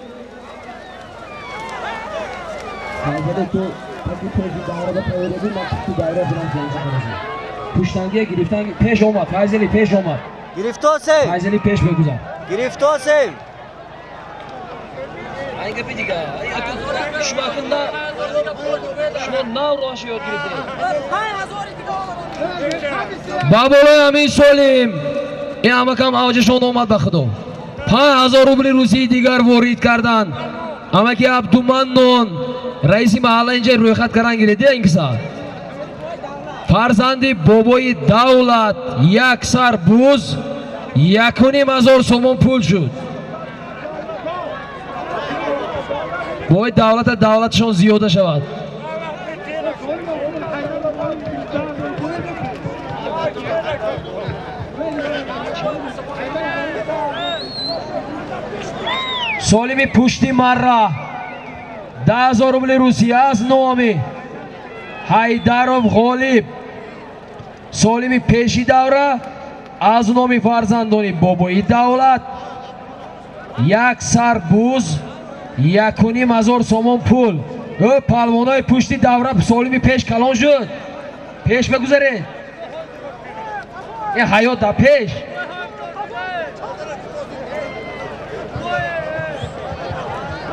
Файзали ту таки пеши давра ба тайёрӣ ман пушти давра бирам ҷоиза баразӣ. Пуштангия гирифтан пеш омад, Файзали пеш омад. Гирифтосем. Файзали пеш мегузар. Гирифтосем. Ай гапи дига. Ай аку шумо акун на шумо нав роҳаш ёд гирифтед. Ба болои ҳамин солим ин ҳамакам авҷашон омад ба худо. 5000 рубли русии дигар ворид карданд. Амаки Абдуманнон раиси маҳалла инҷа рӯйхат кардан гиред ин киса. Фарзанди бобои Давлат як сар буз 1500 сомон пул шуд. Бобои Давлата давлатшон зиёда шавад. Солими пушти марра 10000 рубли Русия аз номи Ҳайдаров Ғолиб. Солими пеши давра аз номи фарзандони бобои Давлат як сар буз 1500 сомон пул. Ӯ палвонои пушти давра солими пеш калон шуд. Пеш бигузаред. Ин ҳаёт дар пеш.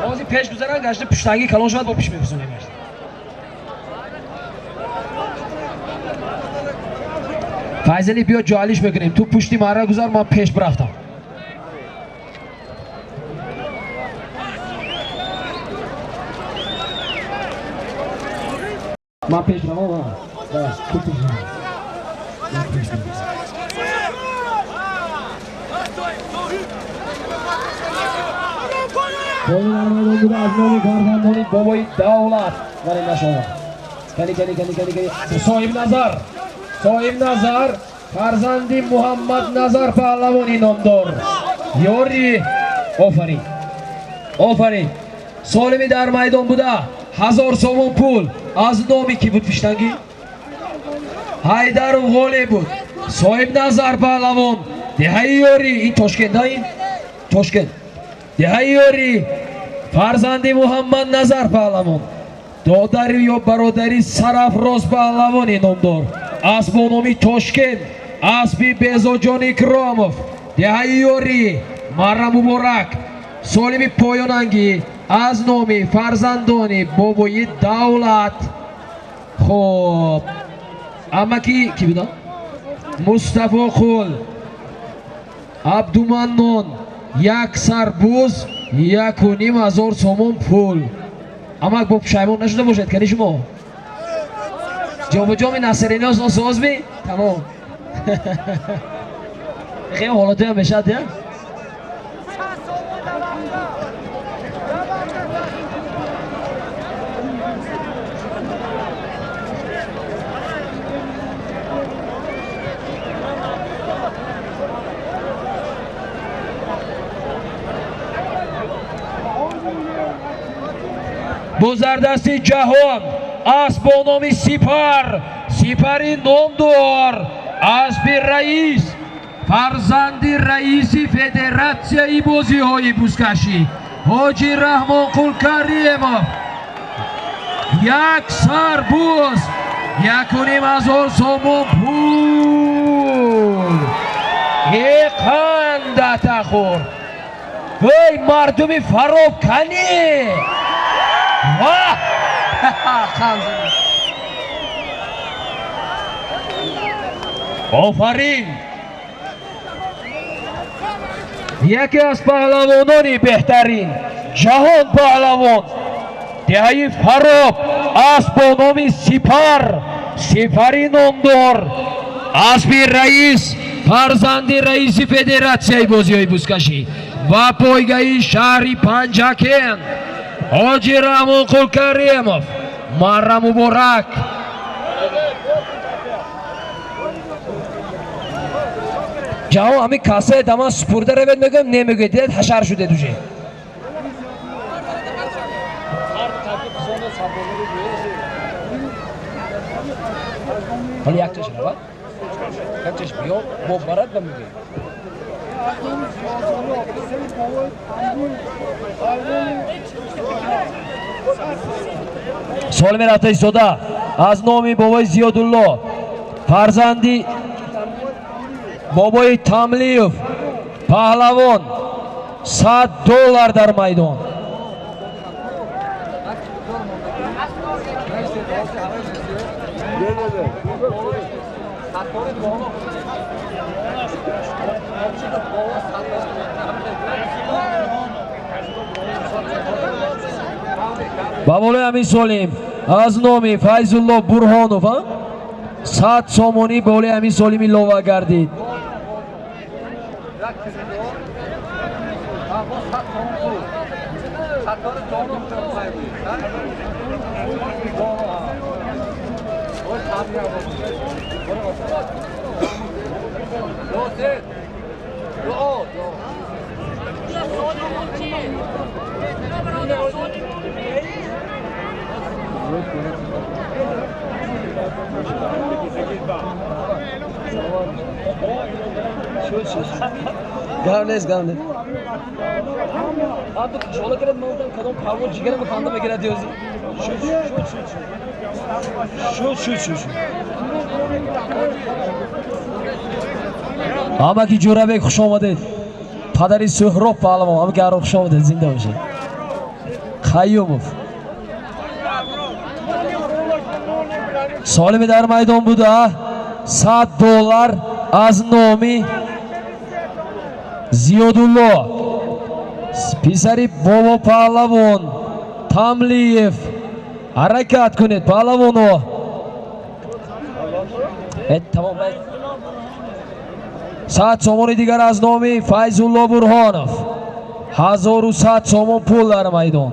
Ҳозир пеш гузаран гашта пуштанги калон шавад бо пиш мефузонем. Файзали биё ҷоалиш мекунем. Ту пушти марра гузар, ман пеш бирафтам. Ман пеш равам, а? Ту пеш равам. Ман пеш равам. Боли дар майдон буда аз номи фарзандони бобои Давлат. Вале нашомад. Кани кани кани кани кани. Соҳиб Назар. Соҳиб Назар фарзанди Муҳаммад Назар паҳлавони номдор. Ёри офарин. Офарин. Солими дар майдон буда 1000 сомон пул аз номи ки буд пиштангӣ? Ҳайдаров Ғолиб буд. Соҳиб Назар паҳлавон деҳаи ёри ин Тошкент ин Тошкент. Деҳаи ёри фарзанди Муҳаммад Назар паҳлавон. Додари ё бародари Сарафроз паҳлавони номдор. Асб бо номи Тошкент, асби Безоҷон Икромов. Деҳаи ёри марра муборак. Солими поёнангӣ аз номи фарзандони бобои Давлат. Хоб амаки ки буда? Мустафо Қул Абдуманнон як сар буз 1500 сомон пул. Амак бо пушаймон нашуда бошед кани шумо? Ҷобаҷоми Насриноз созми? Тамом. Хеле ҳолатоям мешавад, я? Бузардасти ҷаҳон асб бо номи Сипар, Сипари номдор, асби раис, фарзанди раиси федератсияи бозиҳои бузкашӣ Ҳоҷи Раҳмонқул Каримов. Як сар буз 1500 сомон пул. Эқанда тахӯр. Эй мардуми Фароб кани! Ваҳ! Офарин! Яке аз паҳлавонони беҳтарин ҷаҳон паҳлавон деҳаи Фароб асб бо номи Сипар, Сипари номдор, асби раис, фарзанди раиси федератсияи бозиҳои бузкашӣ ва пойгаи шаҳри Панҷакент Ҳоҷи Раҳмонқул Каримов. Марра муборак. Ҷаҳон ҳамин кассае даман супурда равед мегӯям, немегӯед, дидед ҳашар шудед уже. Ҳоло якташ равад, якташ биё, бо барад ба мегӯем. Солими рафта истода аз номи бобои Зиёдулло, фарзанди бобои Тамлиев паҳлавон, $100 дар майдон. Ба болои ҳамин солим аз номи Файзулло Бурҳонов 100 сомонӣ болои ҳамин солим илова гардид. Гавнес, гавнес. Абду кушола кирад, ман гуфтам кадом парвоз ҷигарам ханда мегирад ёзи. Шуд, шуд, шуд, шуд. Шуд, шуд, шуд. Ҳамаки Ҷӯрабек хуш омадед. Падари Суҳроб паҳлавон, ҳамаки ҳаро хуш омадед, зинда бошед. Қаюмов. Солими дар майдон буда $100 аз номи Зиёдулло, писари бобо паҳлавон Тамлиев. Ҳаракат кунед паҳлавоно. Тамом. 100 сомони дигар аз номи Файзулло Бурҳонов. 1100 сомон пул дар майдон.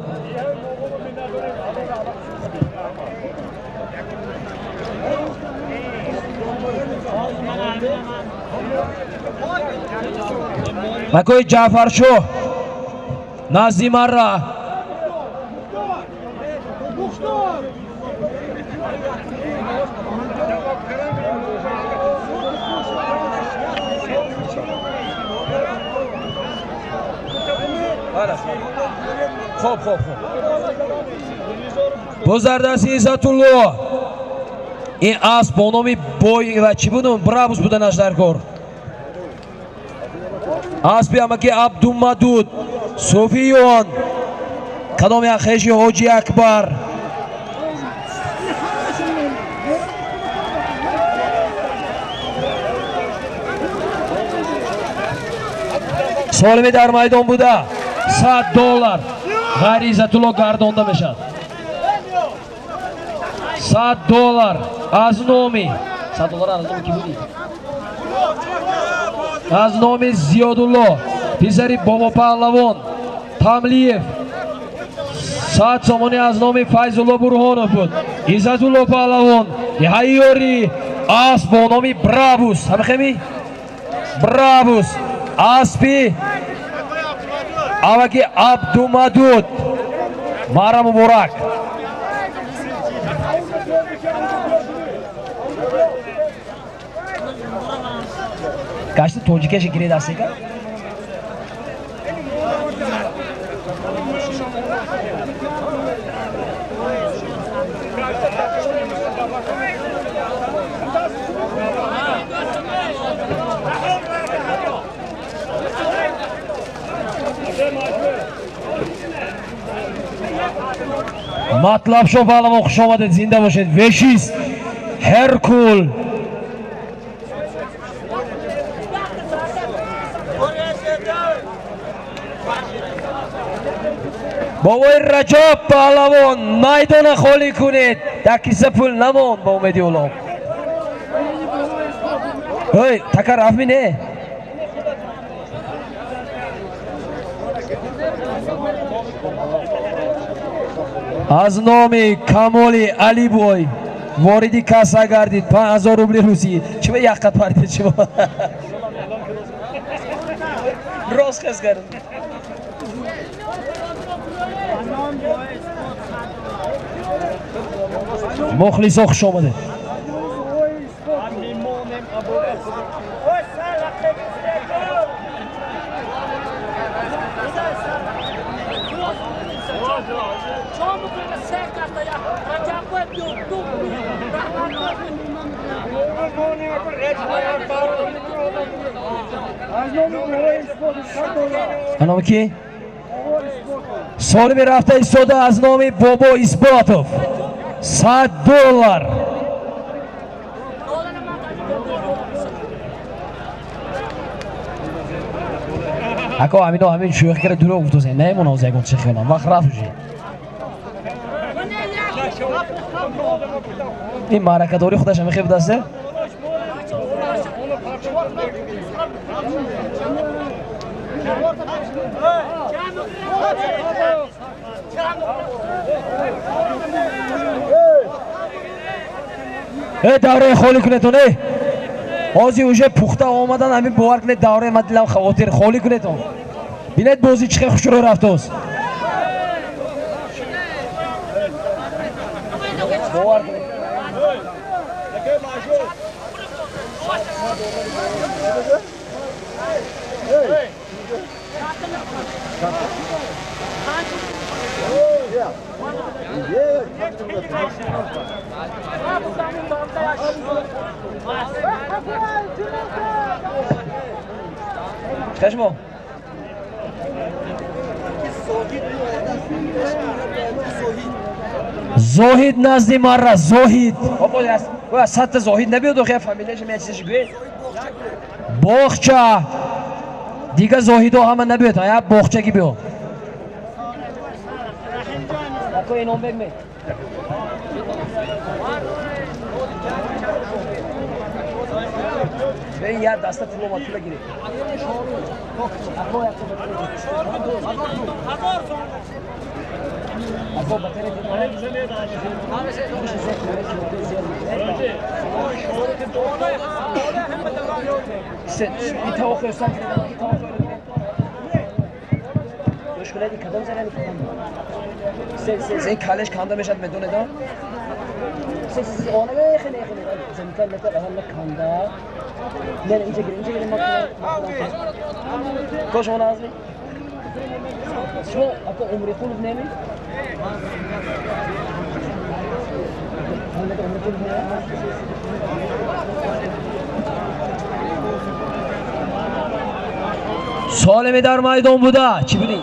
Макои Ҷаъфаршоҳ назди марра. Хоб, хоб, хоб. Боз дар дасти Иззатулло ин асп бо номи бой ва чӣ буд? Брабус буданаш дар кор. Аспи амаки Абдумадуд Суфиён, кадоми хеши Ҳоҷи Акбар. Солими дар майдон буда $100 ғайри Иззатулло гардонда мешавад. $100 аз номи $100 аз номи ки буди? Аз номи Зиёдулло, писари бобо паҳлавон Тамлиев. 100 сомонӣ аз номи Файзулло Бурҳонов буд. Иззатулло паҳлавон ҳайёри асп бо номи Брабус. Ҳамихеми? Брабус аспи аваки Абдумадуд. Мара муборак. Гашти тоҷикеша гиред астека? Матлабшо паҳлавон хуш омадед, зинда бошед. Вешист Ҳеркул. Бобои Раҷаб паҳлавон, майдона холӣ кунед, дар киса пул намонд ба умеди Оллоҳ. Ой, така рафтми не? Аз номи Камоли Алибой вориди касса гардид 5000 рубли русӣ. Чӣ ба яққат пардид шумо? Рост хес кард. Мухлисо хуш омадед. Номи ки? Солими рафта истода аз номи Бобо Исботов $100. Ако ҳамино ҳамин шӯхӣ кара дурӯғ гуфтозем, намемона оз ягон чӣ хиёнам, вақт рафт уже. Ин маъракадорӣ худаш ҳамин хел будааст? Э давраи холӣ кунетон, э ҳозир уже пухта омадан, ҳамин бовар кунед, давраи ман дилам хавотир, холӣ кунетон. Бинед бозӣ чӣ хел хушрӯ рафтост. Бовар кунед. Чашмо. Зоҳид назди марра, Зоҳид. Опа, садта Зоҳид набиёд, охи фамилияш ме чизаш гӯе. Боғча. Дига Зоҳидо ҳама набиёд, я боғчаги биё. Ако Иномбек ме. Бе я даста пул омад, пула гиред. Ако як Ако батарея ин калеш канда мешад, медонед? Кош он азми? Шумо ако Умриқулов неми? Солими дар майдон буда, чӣ будӣ?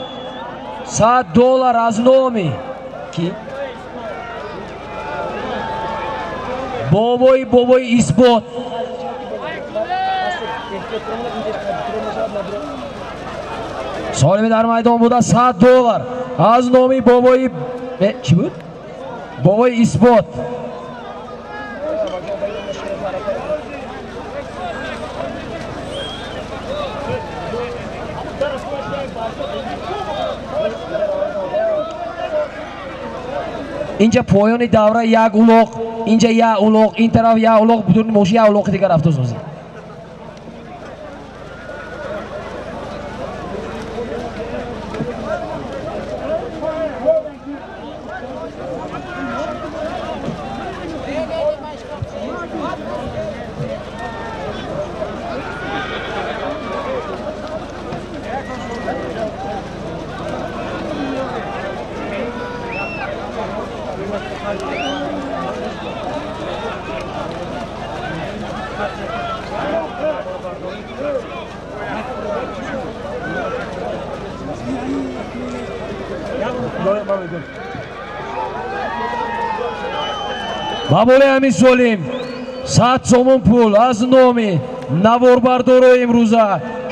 $100 аз номи ки? Бобои бобои Исбот. Солими дар майдон буда $100 аз номи бобои чӣ буд? Бобои Исбот. Инҷа поёни давра як улоқ, инҷа як улоқ, ин тараф як улоқ, будуни мошин як улоқи дигар рафта созӣ. Баболи ҳамин солим 100 сомон пул аз номи наворбардорои имрӯза,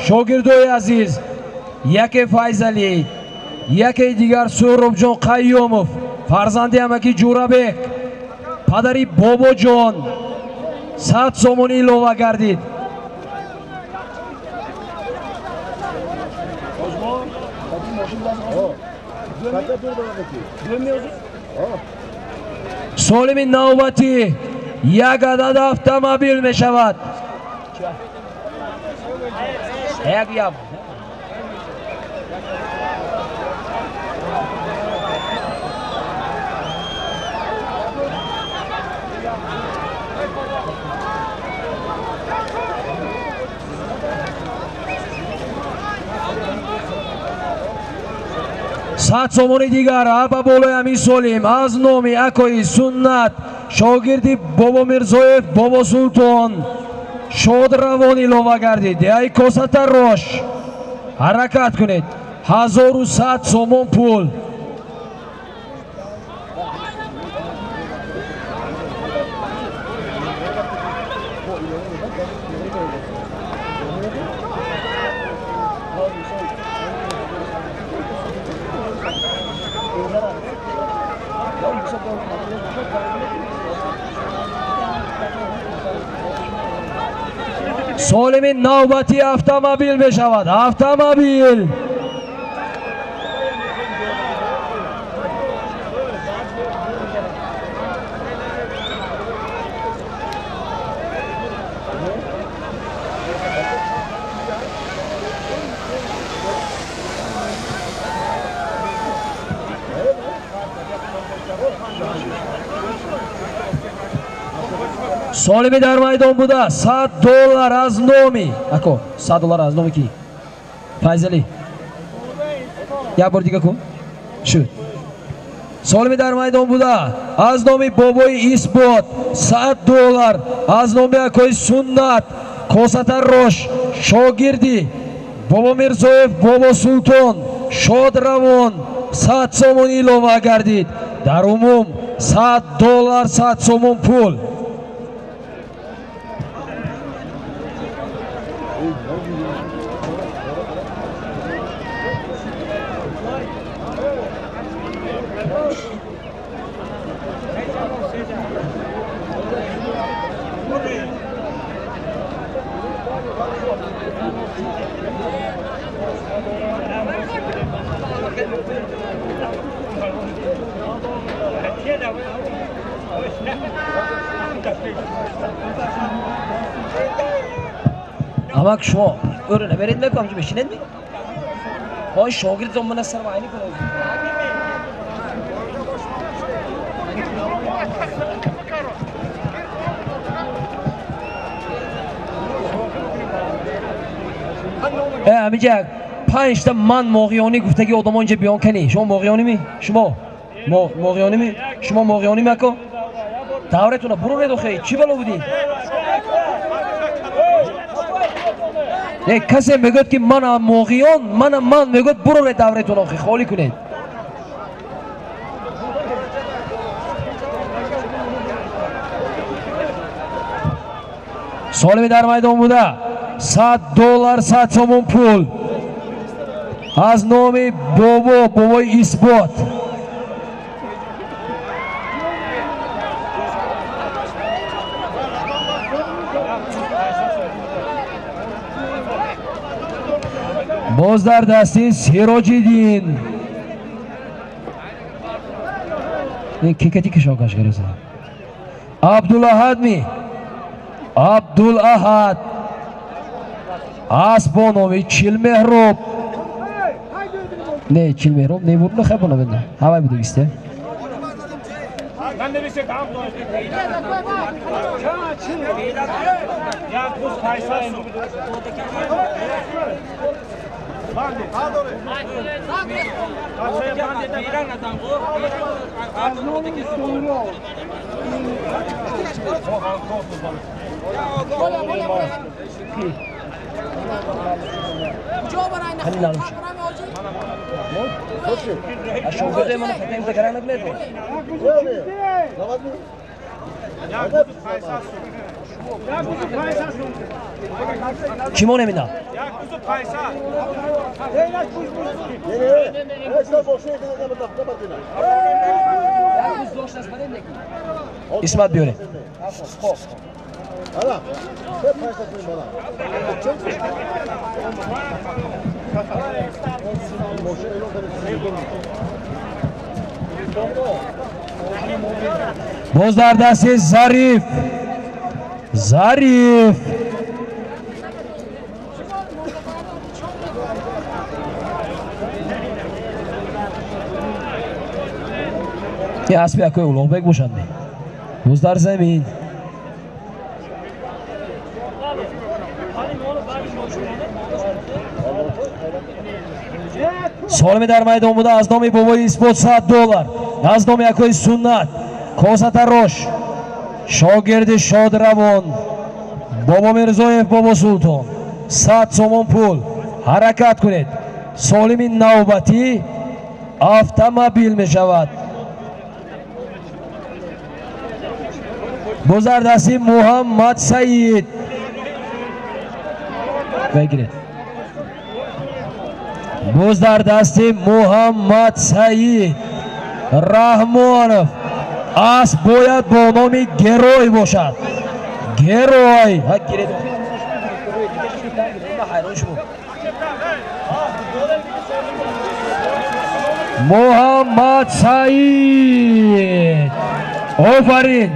шогирдои азиз, яке Файзалӣ, яке дигар Суҳробҷон Қайёмов, фарзанди ҳамаки Ҷӯрабек, падари Бобоҷон, 100 сомон илова гардид. Солими навбатӣ як адад автомобил мешавад. Як яб. 100 сомони дигар ба болои ҳамин солим аз номи акои Суннат, шогирди Бобо Мирзоев Бобо Султон, шодравон илова гардид. Деҳаи Косатарош, ҳаракат кунед. 1100 сомон пул. Солими навбати автомобил мешавад. Автомобил. Солими дар майдон буда $100 аз номи ако, $100 аз номи ки? Файзали, як бор дига кун. Шуд. Солими дар майдон буда аз номи бобои Исбот $100 аз номи акои Суннат, Косатарош, шогирди Бобо Мирзоев Бобо Султон, шодравон 100 сомон илова гардид. Дар умум $100, 100 сомон пул. Амак, шумо ӯро наберед, мекунам ҷо мешинед ми? Ой, шогирдтон мана сарвайни кунад. Ҳамиҷа панҷта ман моғиёнӣ гуфтаги одамо инҷа биён кани. Шумо моғиёнӣ ми? Шумо моғиёнӣ ми? Шумо моғиёнӣ ми, ако? Давретуна буроред охе, чӣ бало будӣ? Касе мегӯяд ки мана моғиён, мана ман мегӯяд, буроред давретун охе, холӣ кунед. Солими дар майдон буда $100, 100 сомон пул аз номи бобо, бобои Исбот. Боз дар дасти Сироҷиддин. Ин кикати кишокаш гирифта. Абдулаҳад ми? Абдулаҳад асп бо номи Чилмеҳроб. Не, Чилмеҳроб не буд, хай бо номи ҳавай буд гисте. Чӣ монем ина? Исмат биёре. Боз дар дасти Зариф. Зариф. Ин аспи акои Улуғбек бошад ме? Боз дар замин. Солими дар майдон буда аз номи бобои Исбот $100, аз номи акои Суннат Косатарош, шогирди шодравон Бобо Мирзоев, Бобо Султон 100 сомон пул. Ҳаракат кунед. Солими навбатӣ автомобил мешавад. Бозардасти Муҳаммад Саид бигиред. Боз дар дасти Муҳаммад Саид Раҳмонов. Асп бояд бо номи Герой бошад. Герой. Ҳа, гиред. Ҳайрон шумо. Муҳаммад Саид. Офарин.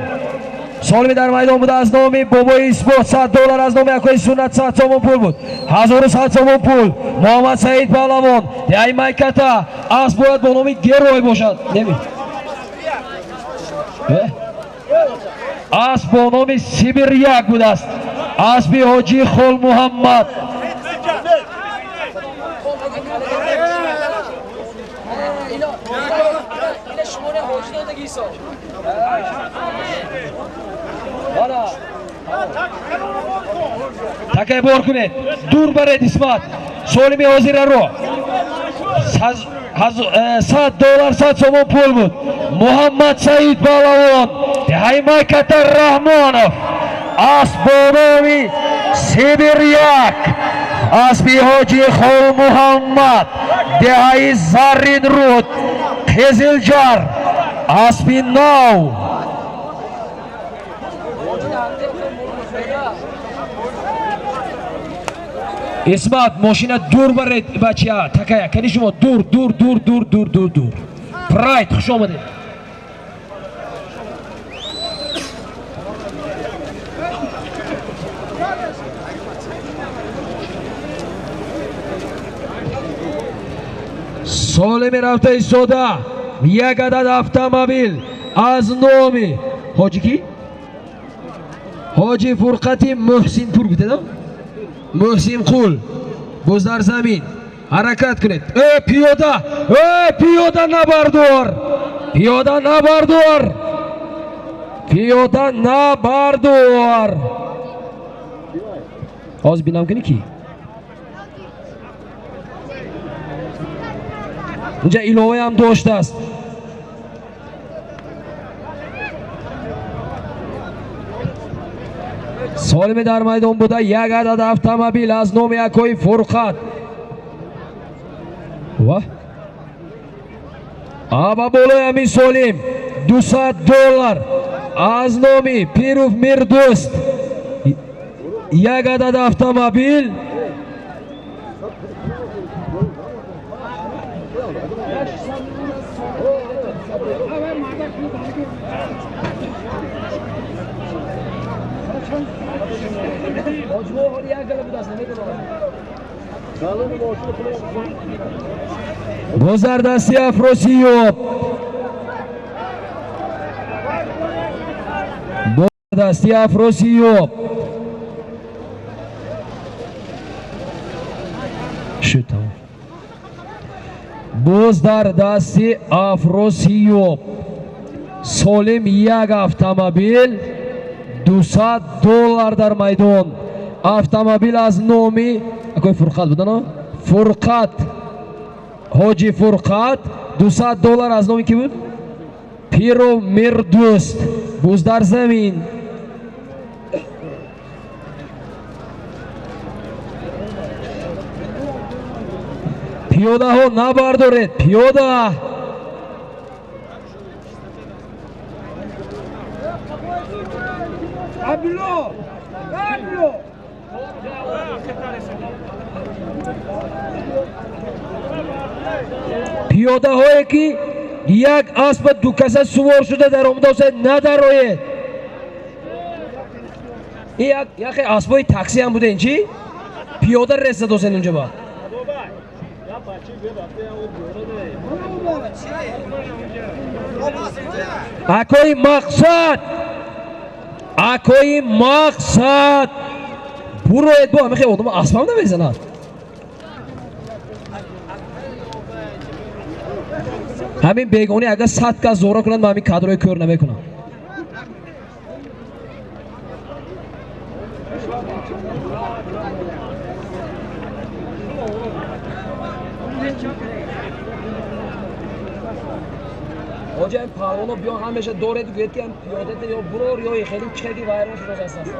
Солими дар майдон буда аз номи бобои Исбот $100, аз номи акои Суннат 100 сомон пул буд. 1100 сомон пул. Муҳаммад Саид паҳлавон. Яй майката. Асп бояд бо номи Герой бошад. Неми. Асп бо номи Сибиряк будааст. Аспи ҳоҷи Холмуҳаммад. Такай бор кунед. Дур баред Исмат. Солими ҳозираро. $100 100 сомон пул буд. Муҳаммад Саид паҳлавон. Ҳаймайката Раҳмонов. Асп бо номи Сибиряк. Аспи ҳоҷи Холмуҳаммад. Деҳаи Зарринруд. Қизилҷар. Аспи нав. Исмат, мошина дур баред бача, такая, кани шумо дур, дур, дур, дур, дур, дур, дур. Прайд, хуш омадед. Солими рафта истода як адад автомобил аз номи ҳоҷи ки? Ҳоҷи Фурқати Муҳсинпур гуфтедам? Муҳсинқул. Боз дар замин ҳаракат кунед. Э пиёда, э пиёда набардор, пиёда набардор, пиёда набардор. Ҳозир бинам кунӣ ки инҷа иловаам доштааст. Солими дар майдон буда як адад автомобил аз номи акои Фурқат. Ва аба болои ҳамин солим $200 аз номи Пиров Мирдӯст як адад автомобил. Боз дар дасти Афросиёб. Боз дар дасти Афросиёб. Шуд тамом. Боз дар дасти Афросиёб. Солим як автомобил $200 дар майдон. Автомобил аз номи акои Фурқат буда, Фурқат, ҳоҷи Фурқат $200 аз номи ки буд? Пиров Мирдӯст. Боз дар замин. Пиёдаҳо набардоред, пиёда. Абдулло! Абдулло! Пиёдаҳое ки як аспа ду каса сувор шуда даромада надароед. Ин яхе аспои такси ҳам буда ин чӣ? Пиёда рес задосен унҷа ба. Акои мақсад, акои мақсад буроед, бо ҳамихе одама аспам намезанад. Ҳамин бегонӣ агар 100 кас зора кунад, ман ҳамин кадрои кӯр намекунам. Ҳоҷа, ин паҳлавоно биён, ҳамеша доред, гӯед ки пиёдата ё бурор, ё хеле чихеги вайрон шудааст аст.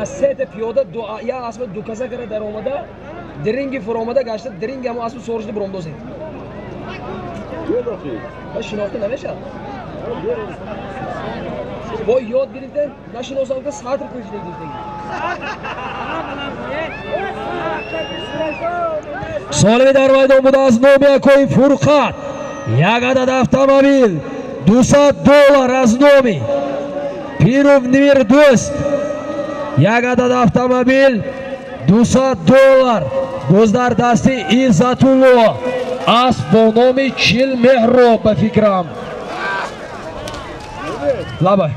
Я сета пиёда, я асба дуказа кара даромада, диринги фуромада гашта, диринги ҳамо асби соришда буромдозед. Ба шинохта намешавад. Бо ёд гирифта нашиносам, ки сатр кӯшида гирифтаги. Солими дар майдон буда аз номи акои Фурқат як адад автомобил, $200, аз номи Пиров Мирдӯст як адад автомобил, $200, боз дар дасти Иззатулло асп бо номи Чил Меҳроб, ба фикрам. Лабай.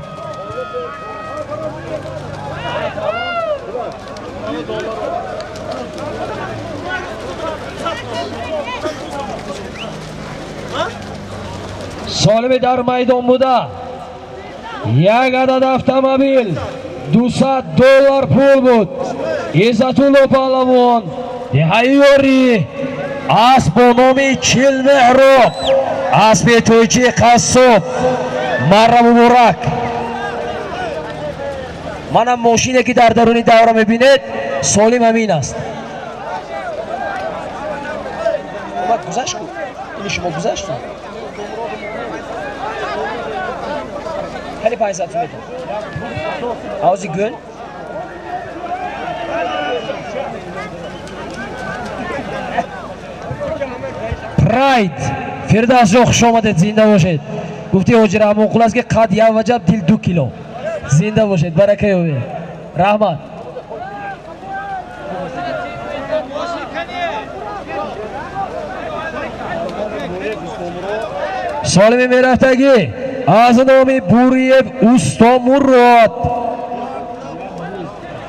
Солими дар майдон буда як адад автомобил, $200 пул буд. Иззатулло паҳлавон, деҳаи асп бо номи Чил Меҳроб, аспи тӯйчи қассоб. Марра муборак. Манам мошине ки дар даруни давра мебинед, солим ҳамин аст. Омад, гузашт ку, ини шумо гузашту хеле 500 сум метон. Ҳози гӯл. Прайд Фирдавсҷон, хуш омадед, зинда бошед. Гуфти ҳоҷи Раҳмонқул аст, ки қад як ваҷаб, дил 2 кило. Зинда бошед, барака ёбед, раҳмат. Солими мерафтагӣ аз номи Буриев Устомурод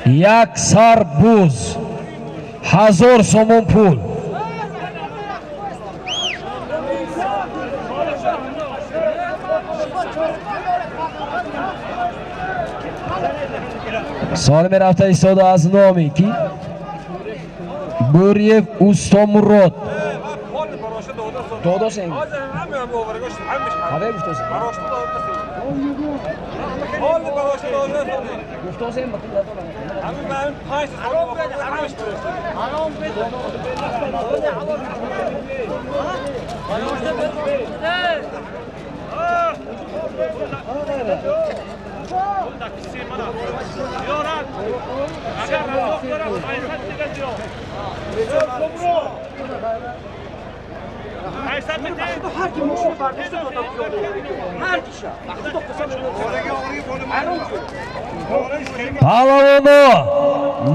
як сарбуз, 1000 сомон пул. Солими рафта истода аз номи ки Буриев Устомурод. Додосен. Ҳаве гуфтосен. Гуфтосен. Паҳлавоно,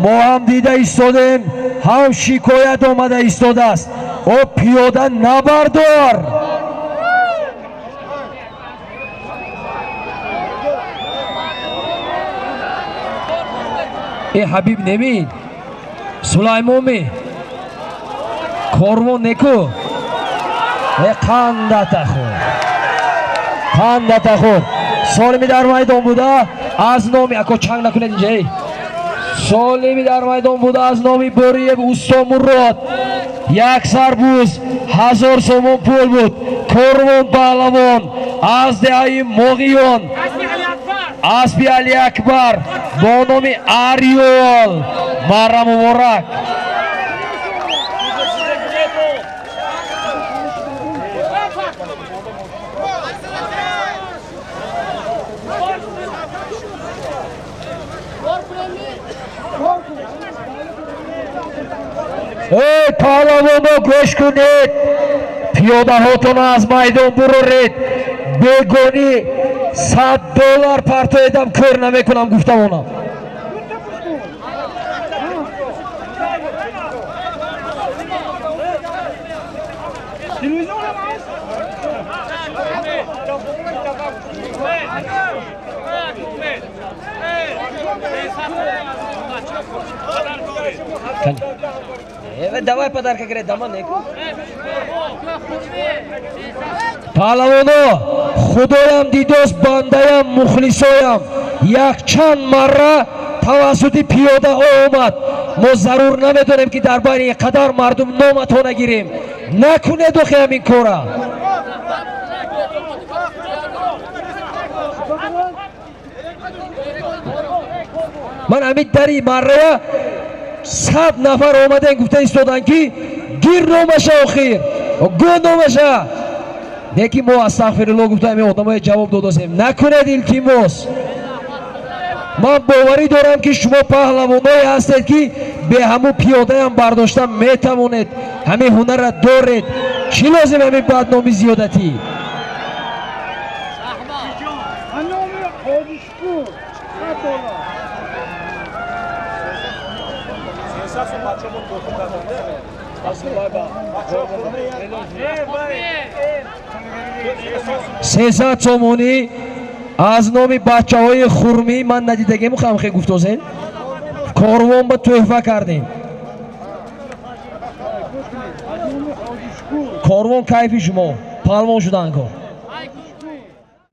мо ҳам дида истодем, ҳам шикоят омада истодааст. О, пиёда набардор. Э, Ҳабиб неми, Сулаймонми, корвон неку. Э, қандата хӯр, қандата хӯр. Солими дар майдон буда аз номи ако, чанг накунед инҷа. Эй, солими дар майдон буда аз номи Бориев Устомурод як сарбуз, 1000 сомон пул буд. Корвон паҳлавон аз деҳаи Моғиён, аспи Алиакбар бо номи Ариол. Марра муборак. Эй, паҳлавоно, гӯш кунед, пиёдаҳотон аз майдон буроред. Бегонӣ $100 партоедам, кӯр намекунам, гуфтамонам. Давай подарка гиред, дама неку. Паҳлавоно, худоям дидост, бандаям, мухлисоям, якчанд марра тавассути пиёдаҳо омад. Мо зарур намедонем, ки дар байни ин қадар мардум номатона гирем. Накунед охи ҳамин кора. Ман ҳамин дари маррая 100 нафар омаден, гуфта истоданд, ки гир номаша, охир гӯ номаша. Неки мо астағфирулло гуфта, ҳамин одамое ҷавоб додосем. Накунед, илтимос. Ман боварӣ дорам, ки шумо паҳлавоное ҳастед, ки бе ҳамун пиёдаям бардошта метавонед, ҳамин ҳунарра доред. Чӣ лозим ҳамин бадноми зиёдатӣ? Аз номи Ҳоҷи Шукур 100 доллар. 300 сум бачаҳо мо туҳфа карданд. 300 сомонӣ аз номи бачаҳои хурмӣ. Ман надидагему хамхе гуфтозен, корвон ба тӯҳфа кардем. Аз номи Ҳоҷи Шукур. Корвон, кайфи шумо паҳлавон шудан кор.